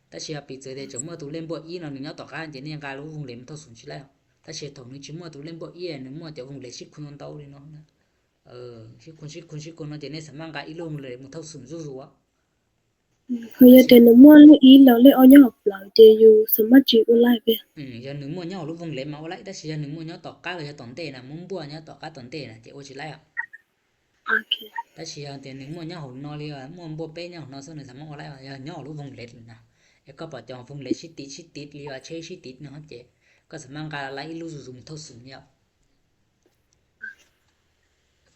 Ta si a pi zoi de zhong mo tu len bo i no, nưng ya to ka, je ne nga lu vung let mu thâu sum si lai. Ta si thâu nưng chi mo tu len bo i, nưng mo ja vung let si kun tâu li no na. Ơ, si kun, si kun, si kun no, je ne samar nga i lu vung let mu thâu sum zu zu a. Ơ, ya te nưng mo le i lo le o nya pla, je yu samar chi u lai pe. Ơ, ya nưng mo nya lu vung let ma u lai, ta si ya nưng mo nya to ka, ya to te na, mo bo nya to ka to te na, je o si lai a. Ok. Ta si ya te nưng mo nya ho no li a, mo bo pe nya ho no so nưng samar u lai a, ya nya lu vung let na. E ko pa chong vung let si ti, si ti li a, che si ti no, je. Ko samar nga la i lu zu zu mu thâu sum ya.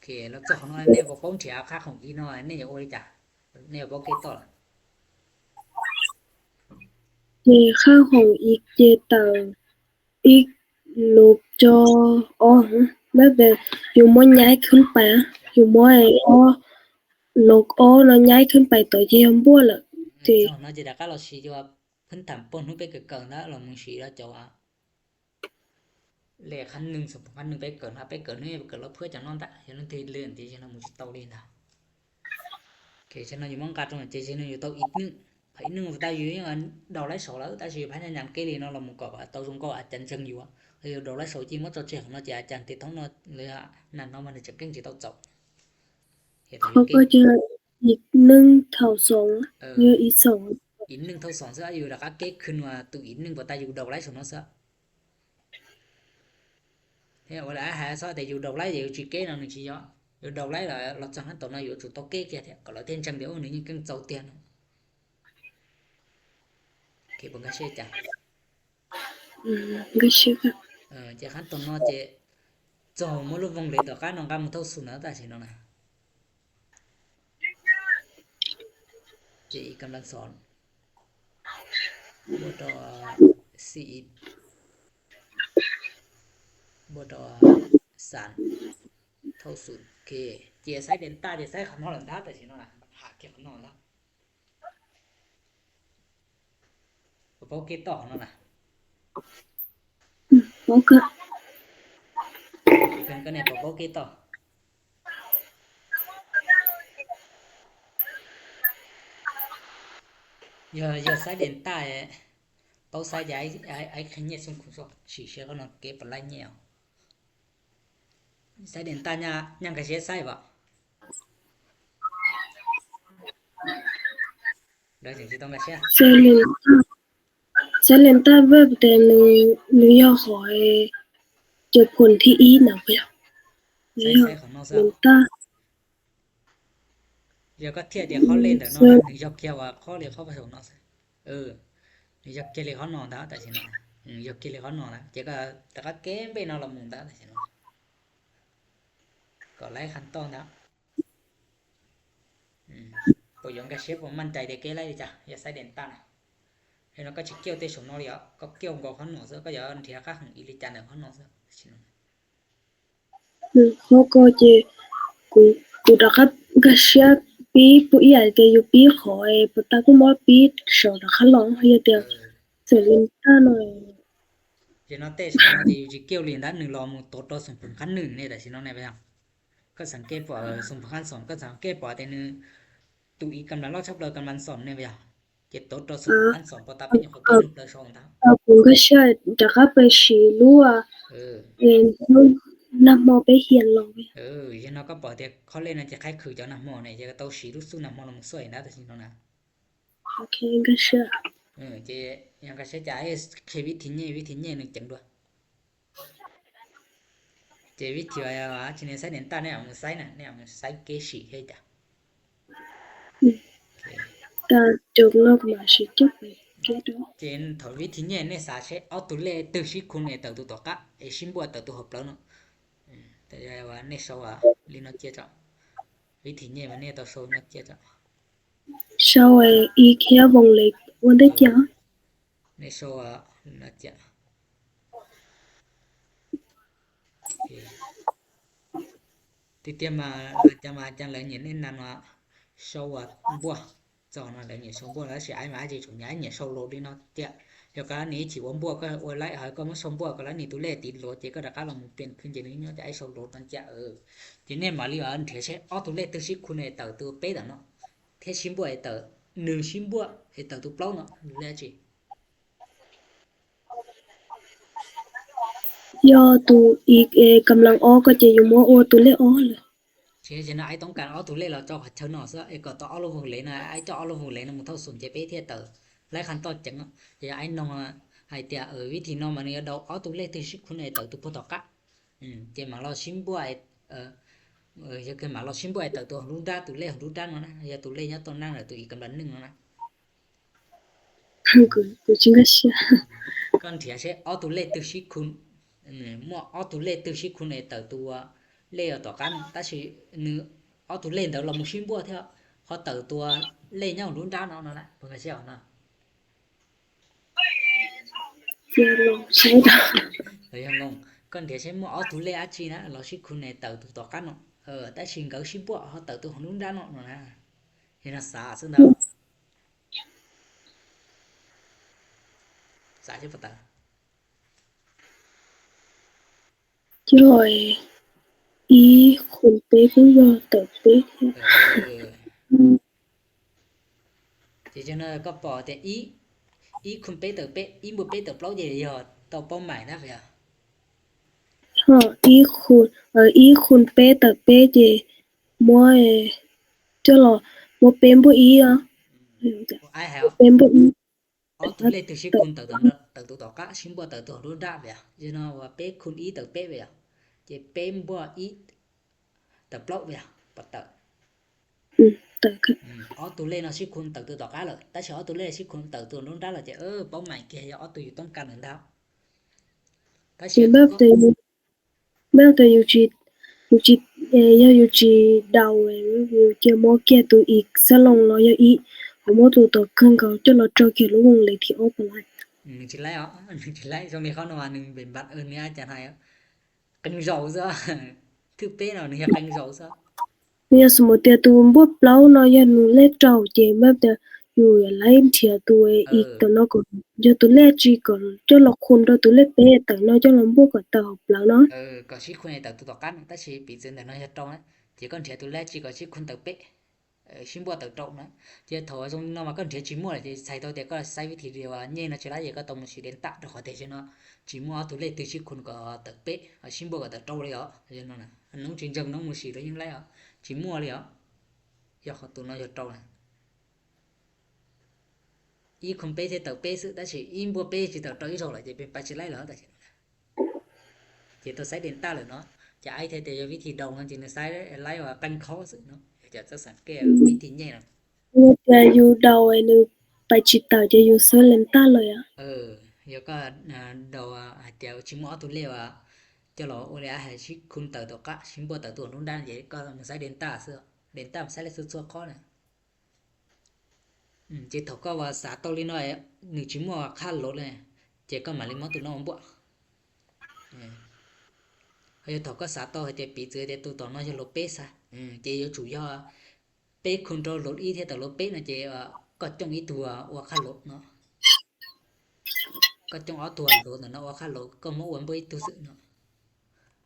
Ok, lo cho ho no ne bo pong thia kha khong i no, ne ya o li ja. Ne bo ke to la. Je kha khong i je tơ i lu cho o ha. Ba de yu mo nhảy kun pa, yu mo o lu o no nhảy kun pa to je yom bo la. Je. Cho no je da ka lo si yo a, phun tham pon hu pe ke ke na, lo mu si lo cho a. Le khan nưng, sum pun khan nưng pe ke na, pe ke ne, pe ke lo phue cha no ta, ya no te le ti je no mu si tâu li na. Ok, cho nên yu mong ka trong je cho nên yu tâu ít nưng. Phải ít nưng ta yu yang đọc lái số lơ, ta si phải nhắn nhắn ke li no lo mu ko ba tâu zung ko a chan chang yu. Yu đọc lái số chi mo cho che no je a chan ti thong no le a nan no ma ne chang keng chi tâu chau. He tâu Ho ke. Ko je ít nưng thâu song, Ơ. Yu ít song. Ít nưng thâu song sa yu da ka ke khun wa tu ít nưng ba ta yu đọc lái số no sa. He wa la ha so te yu đọc lái yu chi ke no nưng chi yo. Yu đọc lái la lo chang han to no yu chu to ke ke te. Ko lo ten chang de o nưng keng chau te no. Ke pon ka se cha. Ơ, ga shi ka. Ơ, je khan to no je. Cho mo lu vung let to ka no ka mu thâu sum na ta si no na. Je i kamlang son. Bo to si i. Bo to san. Thâu sum. Ok. Je sai delta, je sai khan no la ta ta si no na. Ha ke khan no la. Ba pau ke to no na. Ơ, pau ke. Ken ka ne ba pau ke to. Yo, yo sai delta e. Pau sai ja ai, ai, ai khan ne sum kun so. Si se ko no ke pa lai ne. Sai delta nya, nya ka se sai ba. Đó chính là tông gà xe. Sai delta, sai delta ba te nưng, nưng yo khoi je phun thi i na ba. Sai, sai khan no sa. Delta. Yo ka thia de kho len de no, nưng yo kia wa kho le kho ba so no sa. Ơ. Nưng yo kia le kho no da ta si no. Nưng yo kia le kho no da. Je ka ta ka ke be no la mu da ta si no. Ko lai khan to da. Ơ, pau yong ka se pau man chai de ke lai cha, ya sai delta na. He no ka chi kiu te sum no li a, ka kiu ngo khan no sa, ka ya thia ka hung i li cha ne khan no sa. Ơ, ho ko je, ku, ku da ka, ka se pi, pu i ai te yu pi kho e, pu ta ku mo pi, so da ka long, ya te, Ơ. Sai delta no. Je no te sum no je yu chi kiu li da nưng lo mu to to sum pun khan nưng ne da si no ne ba ya. Ka sang ke pua, ơ, sum phan son, ka sang ke pua te nưng tu i kamlang lo chap lo kamlang son ne ba ya. Je to to sum phan son, pau ta pe ni ko ke lu lo son ta. Ơ, pu ka se, da ka pe si lu a. Ơ. E, na mo pe hian lo ba. Ơ, je no ka pua te kho le na je khai khư cho na mo ne, je ka to si lu su na mo lo mu soi na, ta si no na. Ok, ka se. Ơ, je, yang ka se cha, e, ke vi thi ne, vi thi ne nưng chang dua. Je vi thi wa ya wa, chi ne sai delta ne, mu sai na, ne, mu sai ke si he cha. Ơ. Ok. Ta chok nok ma si chok pe, ke do. Je tho vi thi ne, ne sa se, au tu le, tu si kun e, tau tu to ka, e sim bua tau tu ho plo no. Ơ, ta ya wa, ne so wa, li no che cha. Vi thi ne wa ne to so no che cha. Sau e i kia vong lek wan de kia. Ơ. Ne so a na cha. Ok. Tiếp theo mà, à, cho mà Trang lại nhấn đến nằm, à, sau, à, bua. Cho nó lại nhảy sau bua, nó sẽ ai mà ai chỉ chủ nhà nhảy sau lột đi nó tiện. Rồi cái này chỉ uống bua, cái uống lại hỏi có mất sau bua, cái lá này tụi lê tín lột, chỉ có đặt cá lòng một tiền khuyên chỉ nó cho ai sau lột nó chả, ừ. Chỉ nên mà li ở thế sẽ ót tụi lê tư ship khu này tờ từ pé tờ nó. Thế ship bua tờ, nương ship bua, thì tờ tụi plau nó, lê chỉ. ຍອດຕູອີກ ເອ ກຳລັງອອກ ກໍຈະຢູ່ມໍ ໂອ ຕູເລກອອກເລີຍ. ເຊ ເຊນະ ອາຍຕ້ອງການອອກຕູເລກ ແລ້ວເຈົ້າເຊີນອອກເສຍ ເອ ກໍຕ້ອງອອກລົງວົງເລກນະ ອາຍເຈົ້າອອກລົງວົງເລກນະ ໝູ່ເທົ່າສູນເຈເປເທດເຕີ ໄລ່ຂັ້ນຕອນຈັງເນາະ ເອ ອາຍນ້ອງ ອາ ອາຍເຕຍ ເອີ ວິທີນ້ອງມານີ້ ເອົາອອກຕູເລກ ຕື່ຊິຄຸນ ອາຍເຕີ ຕູໂພຕອກະ ອືມ ເຈມາລໍຊິມບົວ ອາຍ ເອີ ເອີ ຢາກເກີນມາລໍຊິມບົວ ອາຍເຕີ ຕູຮອງລຸງດາ ຕູເລກຂອງລຸງດານະ ຢາຕູເລກຍາວຕ້ອງນັ່ງ ອາຍເຕີ ຕູອີກກຳລັງໜຶ່ງນະ. 我，我真个是。 Con thiệt sẽ ót tụi lê tư ship khu. Ừm, mua ót tụi lê tư ship khu này tờ tụi lê ở tỏ cắn. Ta chỉ nư ót tụi lê tớ là một ship bua theo. Khó tờ tụi lê nhau đúng đá nó, nó nè. Bằng cái xeo nó. Chia lòng sai đó. Rồi không ngông. Con thiệt sẽ mua ót tụi lê á chi nè, lo ship khu này tờ tụi tỏ cắn nó. Ờ, ta chỉ gỡ ship bua, khó tờ tụi không đúng đá nó, nó nè. Thì nó xả xứng đáng. Sa chứ pata. Rồi, y khun pê cũng do tờ pê. Ừ. Thì cho nên có bỏ thì y, y khun pê tờ pê, y một pê tờ plau vậy giờ tàu bao mải đó phải à? Hả, y khun, ờ, y khun pê tờ pê thì mua, ờ, cho lo mua pê mua y à. Ai hả? Mua pê mua y. Ót tụi lê tư ship khu tờ tụi tỏ cắn, ship bua tờ tụi đô đa vậy à? Cho nên là pê khu y tờ pê vậy à? Chỉ pê bua y tờ plau vậy à? Bắt tờ. Ừ, tờ cắn. Ừ, ót tụi lê nó ship khu tờ tụi tỏ cắn rồi. Ta chỉ ót tụi lê ship khu tờ tụi đô đa rồi. Chỉ, ơ, bao mải kia giờ ót tụiอยู่ต้องการ đ ư ơ đ â o. Ta chỉ bác tụi ແມ່ນແຕ່ຢູ່ຈີ ຢູ່ຈີ ເອີ ເຮົາຢູ່ຈີເດົາ ເອີ ຢູ່ຈະມໍກຽຕູອີກສະຫຼົງເນາະ ເຮົາອີກ ເຮົາມໍຕູຕໍ່ເຄື່ອງເຂົາ ຈົນເຮົາເຈາະກຽຕູວົງເລກທີ່ອອກໄປຫຼາຍ ໜຶ່ງຈີໄລເນາະ ໜຶ່ງຈີໄລ ຊ່ວງນີ້ເຂົານະວ່າໜຶ່ງເປັນບັດ ເອີ ເນື້ອອາຈານໃຫ້ ເປັນເຈົ້າຊະ ຖືເປເນາະ ໜຶ່ງເປັນເຈົ້າຊະ. ຍາສົມມຸດເຕີຍຕູບວກເປົ່າເນາະ ຍາໜູເລກເຈົ້າເຈແບບເຕີຍຢູ່ລາຍເທຍຕູເອອີກ ເອີ ຕອນເນາະ ກໍຍາຕູເລກຈີກໍເຈົ້າລະຄູນເຕີຍຕູເລກເປເຕີຍເນາະ ເຈົ້າລະບວກກໍເຕີຍເປົ່າເນາະ ເອີ ກໍຊິຄູນເຕີຍຕູຕໍ່ກັນ ແຕ່ຊິປີເຈີນເຕີຍເນາະ ເຮັດຕອງນະ ເຈກ່ອນເທຍຕູແລກຈີກໍຊິຄູນເຕີຍເປ ເອີ ຊິບວກເຕີຍເຈົ້ານະ ເຈເທົ່າວ່າຊົງເນາະ ມາກ່ອນເທຍຈີມົວເຈໃຊ້ຕໍ່ເຕີຍກໍໃຊ້ວິທີດຽວວ່າແຍ່ເນາະ ເຈລະເຢຍກໍຕ້ອງມີສີເດນຕາ ດອກເຕເຊເນາະ ຈີມົວເອົາຕູເລກຕື່ຊິຄູນກໍເຕີຍເປ ຊິບວກກໍເຕີຍເຈົ້າເລີຍເນາະ ເນາະ ຈີຈັງນ້ອງໝູ່ສີເລີຍຍັງໄລເນາະ ຈີມົວເລີຍເນາະ. ຍອກເຂົ້າຕູນອກເຈົ້ານະ ອີຄຸນເປເທເຕີເປຊຶ ແຕ່ຊິອີບົວເປຊິເຕີເຕີອີໂຊລະ ຈະເປັນປາຊິໄລເນາະ ແຕ່ຊິ ເຈໂຕໄຊເດນຕາເລີຍເນາະ ຈະໄອເທເຕຍວິທີດອງນັ້ນຈິນໄຊໄລວ່າກັນຄໍຊຶເນາະ ຈະສັງເກດວິທີແຍກເນາະ ເມື່ອເຕຍຢູ່ດອວໄອໜຶ່ງ ປາຈິເຕີຈະຢູ່ເຊີເລນຕາເລີຍອະ ເອີ ຍອກກໍ ອາ ດອວ ອາ ເຕຍຊິມອອກຕູເລວ່າ ຈະລໍໂອເລອາໄຮຊິຄຸນເຕີໂຕກະ ຊິມບົວເຕີໂຕນຸນດານເຈ ກໍມັນໃຊ້ເດນຕາເຊ ເດນຕາມັນໃຊ້ໄດ້ສຸດຊົ່ວຄອນນະ. ອືມ ເຈເຖົ້າກໍວ່າສາໂຕລີນ້ອຍ ໜຶ່ງຈິມົວຄາໂລດເລີຍ ເຈກໍມາລີມໍຕູນ້ອງບົວ ເອີ ເຮົາເຖົ້າກໍສາໂຕໃຫ້ເຈປີເຈືອເຈຕູຕອນນ້ອຍໂລເປສະ ເອີ ເຈຢູ່ຈູ່ຍໍເປຄຸນໂຕໂລດອີເທເຕີໂລເປນະ ເຈ ເອີ ກໍຈົ່ງອີຕົວອວຄາໂລດເນາະ ກໍຈົ່ງເອົາຕົວໂລດນະ ອວຄາໂລດ ກໍມາອວນບໍ່ອີຕົວຊຶເນາະ.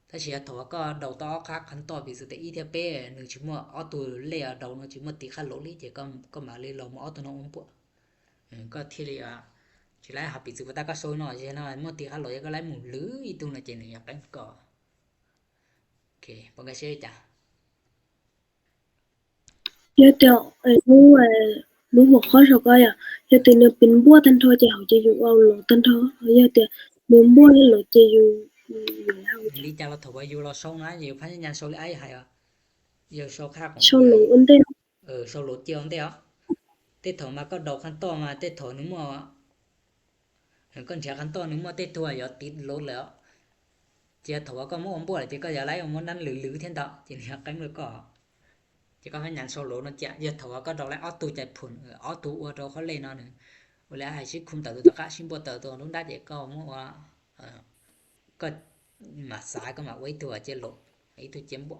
ຖ້າຊິເຮັດເຖົ້າກໍເດົາຕໍ່ອອກຄາຄັນຕໍ່ປີສຸເຕອີເທເປ ໜຶ່ງຊິມົວອອກຕູເລອະເດົາເນາະ ຊິມົວຕີຄາໂລລີເຈ ກໍ ກໍມາເລລອງມາອອກຕູນອງອົມປວດ ເອີ ກໍທີເລອະ ຊິໄລຫາປີສຸປະຕາກໍໂຊຍເນາະ ຊິເນາະ ມົວຕີຄາໂລກໍໄລໝູລືອີຕູນະເຈ ໜຶ່ງຢາກກັນກໍ ໂອເຄ ປະກາເຊຈາ Yo te, eh, lu, eh, lu mo kho so ko ya. Yo te ne pin bua tan tho je hao je yu au lo tan tho. Yo te ne bua lo je yu, yu hao je. Li ja lo tho wa yu lo so na, yu pha nya so li ai ha ya. Yo so kha ko. So lo un de. Ơ, so lo je un de. Te tho ma ko do khan to ma, te tho nu mo. ເອີ ກ່ອນເສຍຂັ້ນຕອນໜຶ່ງ ເມື່ອເຕໂທຢາຕິດໂຫຼດແລ້ວ ເຈໂທກໍມໍອອມບົວເຈກໍຢາໄລ່ອອມບົວນັ້ນຫຼືໆ ທຽນເດາະ ເຈເນຍແກ້ງເລີຍກໍ ເຈກໍພະຍາຍາມໂຊໂລເນາະ ເຈ ເຈໂທກໍດອກໄລ່ອອກຕູໃຈພຸ້ນ ເອີ ອອກຕູອວໂຕເຂົາເລເນາະ ໜຶ່ງ ເວລາໃຫ້ຊິຄຸມເຕີໂຕຕະກະ ຊິບົວເຕີໂຕລຸນດາ ເຈກໍມອວ່າ ເອີ ກໍມາສາຍກໍມາໄວ້ຕົວເຈໂລ ໄອ້ຕົວເຈມບົວ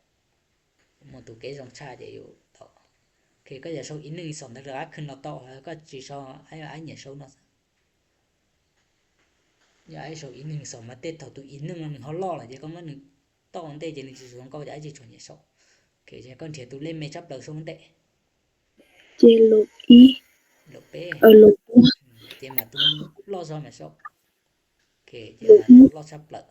Một tủ kế dòng chai để dụ tỏ. Ok, có giờ sau ý nưng ý sỏm được, đã khuyên nó tỏ, có chỉ sau ai ai nhảy sau nó. Giờ ai sau ý nưng ý sỏm mà tết thầu tụ ý nưng là mình ho lo là giờ con nó nưng tỏ vấn đề giờ nưng chỉ số con giờ ai chỉ chuẩn nhảy sau. Ok, giờ con thiệt tụ lên mê chấp đầu số vấn đề. Chế lục ý. Lục bé. Ờ, lục ý. Giờ mà tụ lo do mà sau. Ok, giờ mà tụ lo chấp lợ.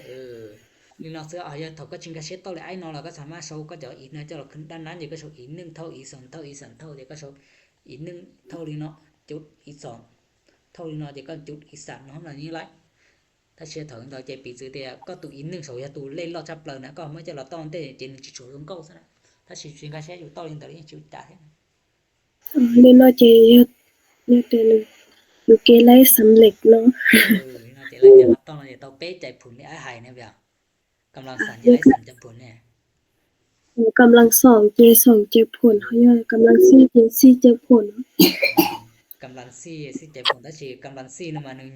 Ơ, ນີ້ເນາະ ເສືອເອົາ ເຈົ້າເຖົ້າກໍຊິງກະເຊັດຕໍ່ເລີຍ ອ້າຍເນາະ ແລ້ວກໍສາມາດໂຊກໍຈະອີກເນາະ ເຈົ້າລະຂຶ້ນດ້ານນັ້ນ ເຈົ້າກໍໂຊອີກໜຶ່ງເທົ່າ ອີກສອງເທົ່າ ອີກສາມເທົ່າ ເຈົ້າກໍໂຊອີກໜຶ່ງເທົ່ານີ້ເນາະ ຈຸດ ອີກສອງເທົ່ານີ້ເນາະ ເຈົ້າກໍຈຸດ ອີກສາມເນາະ ແບບນີ້ໄດ້ ຖ້າເຊື່ອເຖົ້າເຈົ້າເຈປີຈື່ເຕຍ ກໍຕູອີກໜຶ່ງໂຊ ຢ່າຕູເລນລອດຈັບເລີຍນະ ກໍເມື່ອເຈົ້າລະຕ້ອງເຕ ເຈໜຶ່ງຈຸດໂຊລົງເກົ້າຊັ້ນນະ但是最近开始有道理的，因为就打天。 ເອີ ເນາະ ເຈ ເຮັດ ເຮັດແຕ່ໜຶ່ງ ຢູ່ເກໄລສຳເລັດເນາະ. ເອີ ເນາະ ເຈໄລ ເຈມາຕ້ອງ ເຈຕ້ອງເປໃຈຜົນນີ້ ອ້າຍໄຫນີ້ແບບ ກຳລັງສາມ ເຈໄລສາມ ເຈັບຜົນນີ້ ກຳລັງສອງ ເຈສອງ ເຈັບຜົນ ເຮົາເອີ້ນກຳລັງສີ່ ເຈສີ່ ເຈັບຜົນ. ກຳລັງສີ່ ສີ່ ເຈັບຜົນ ແຕ່ຊິກຳລັງສີ່ນຳມາໜຶ່ງ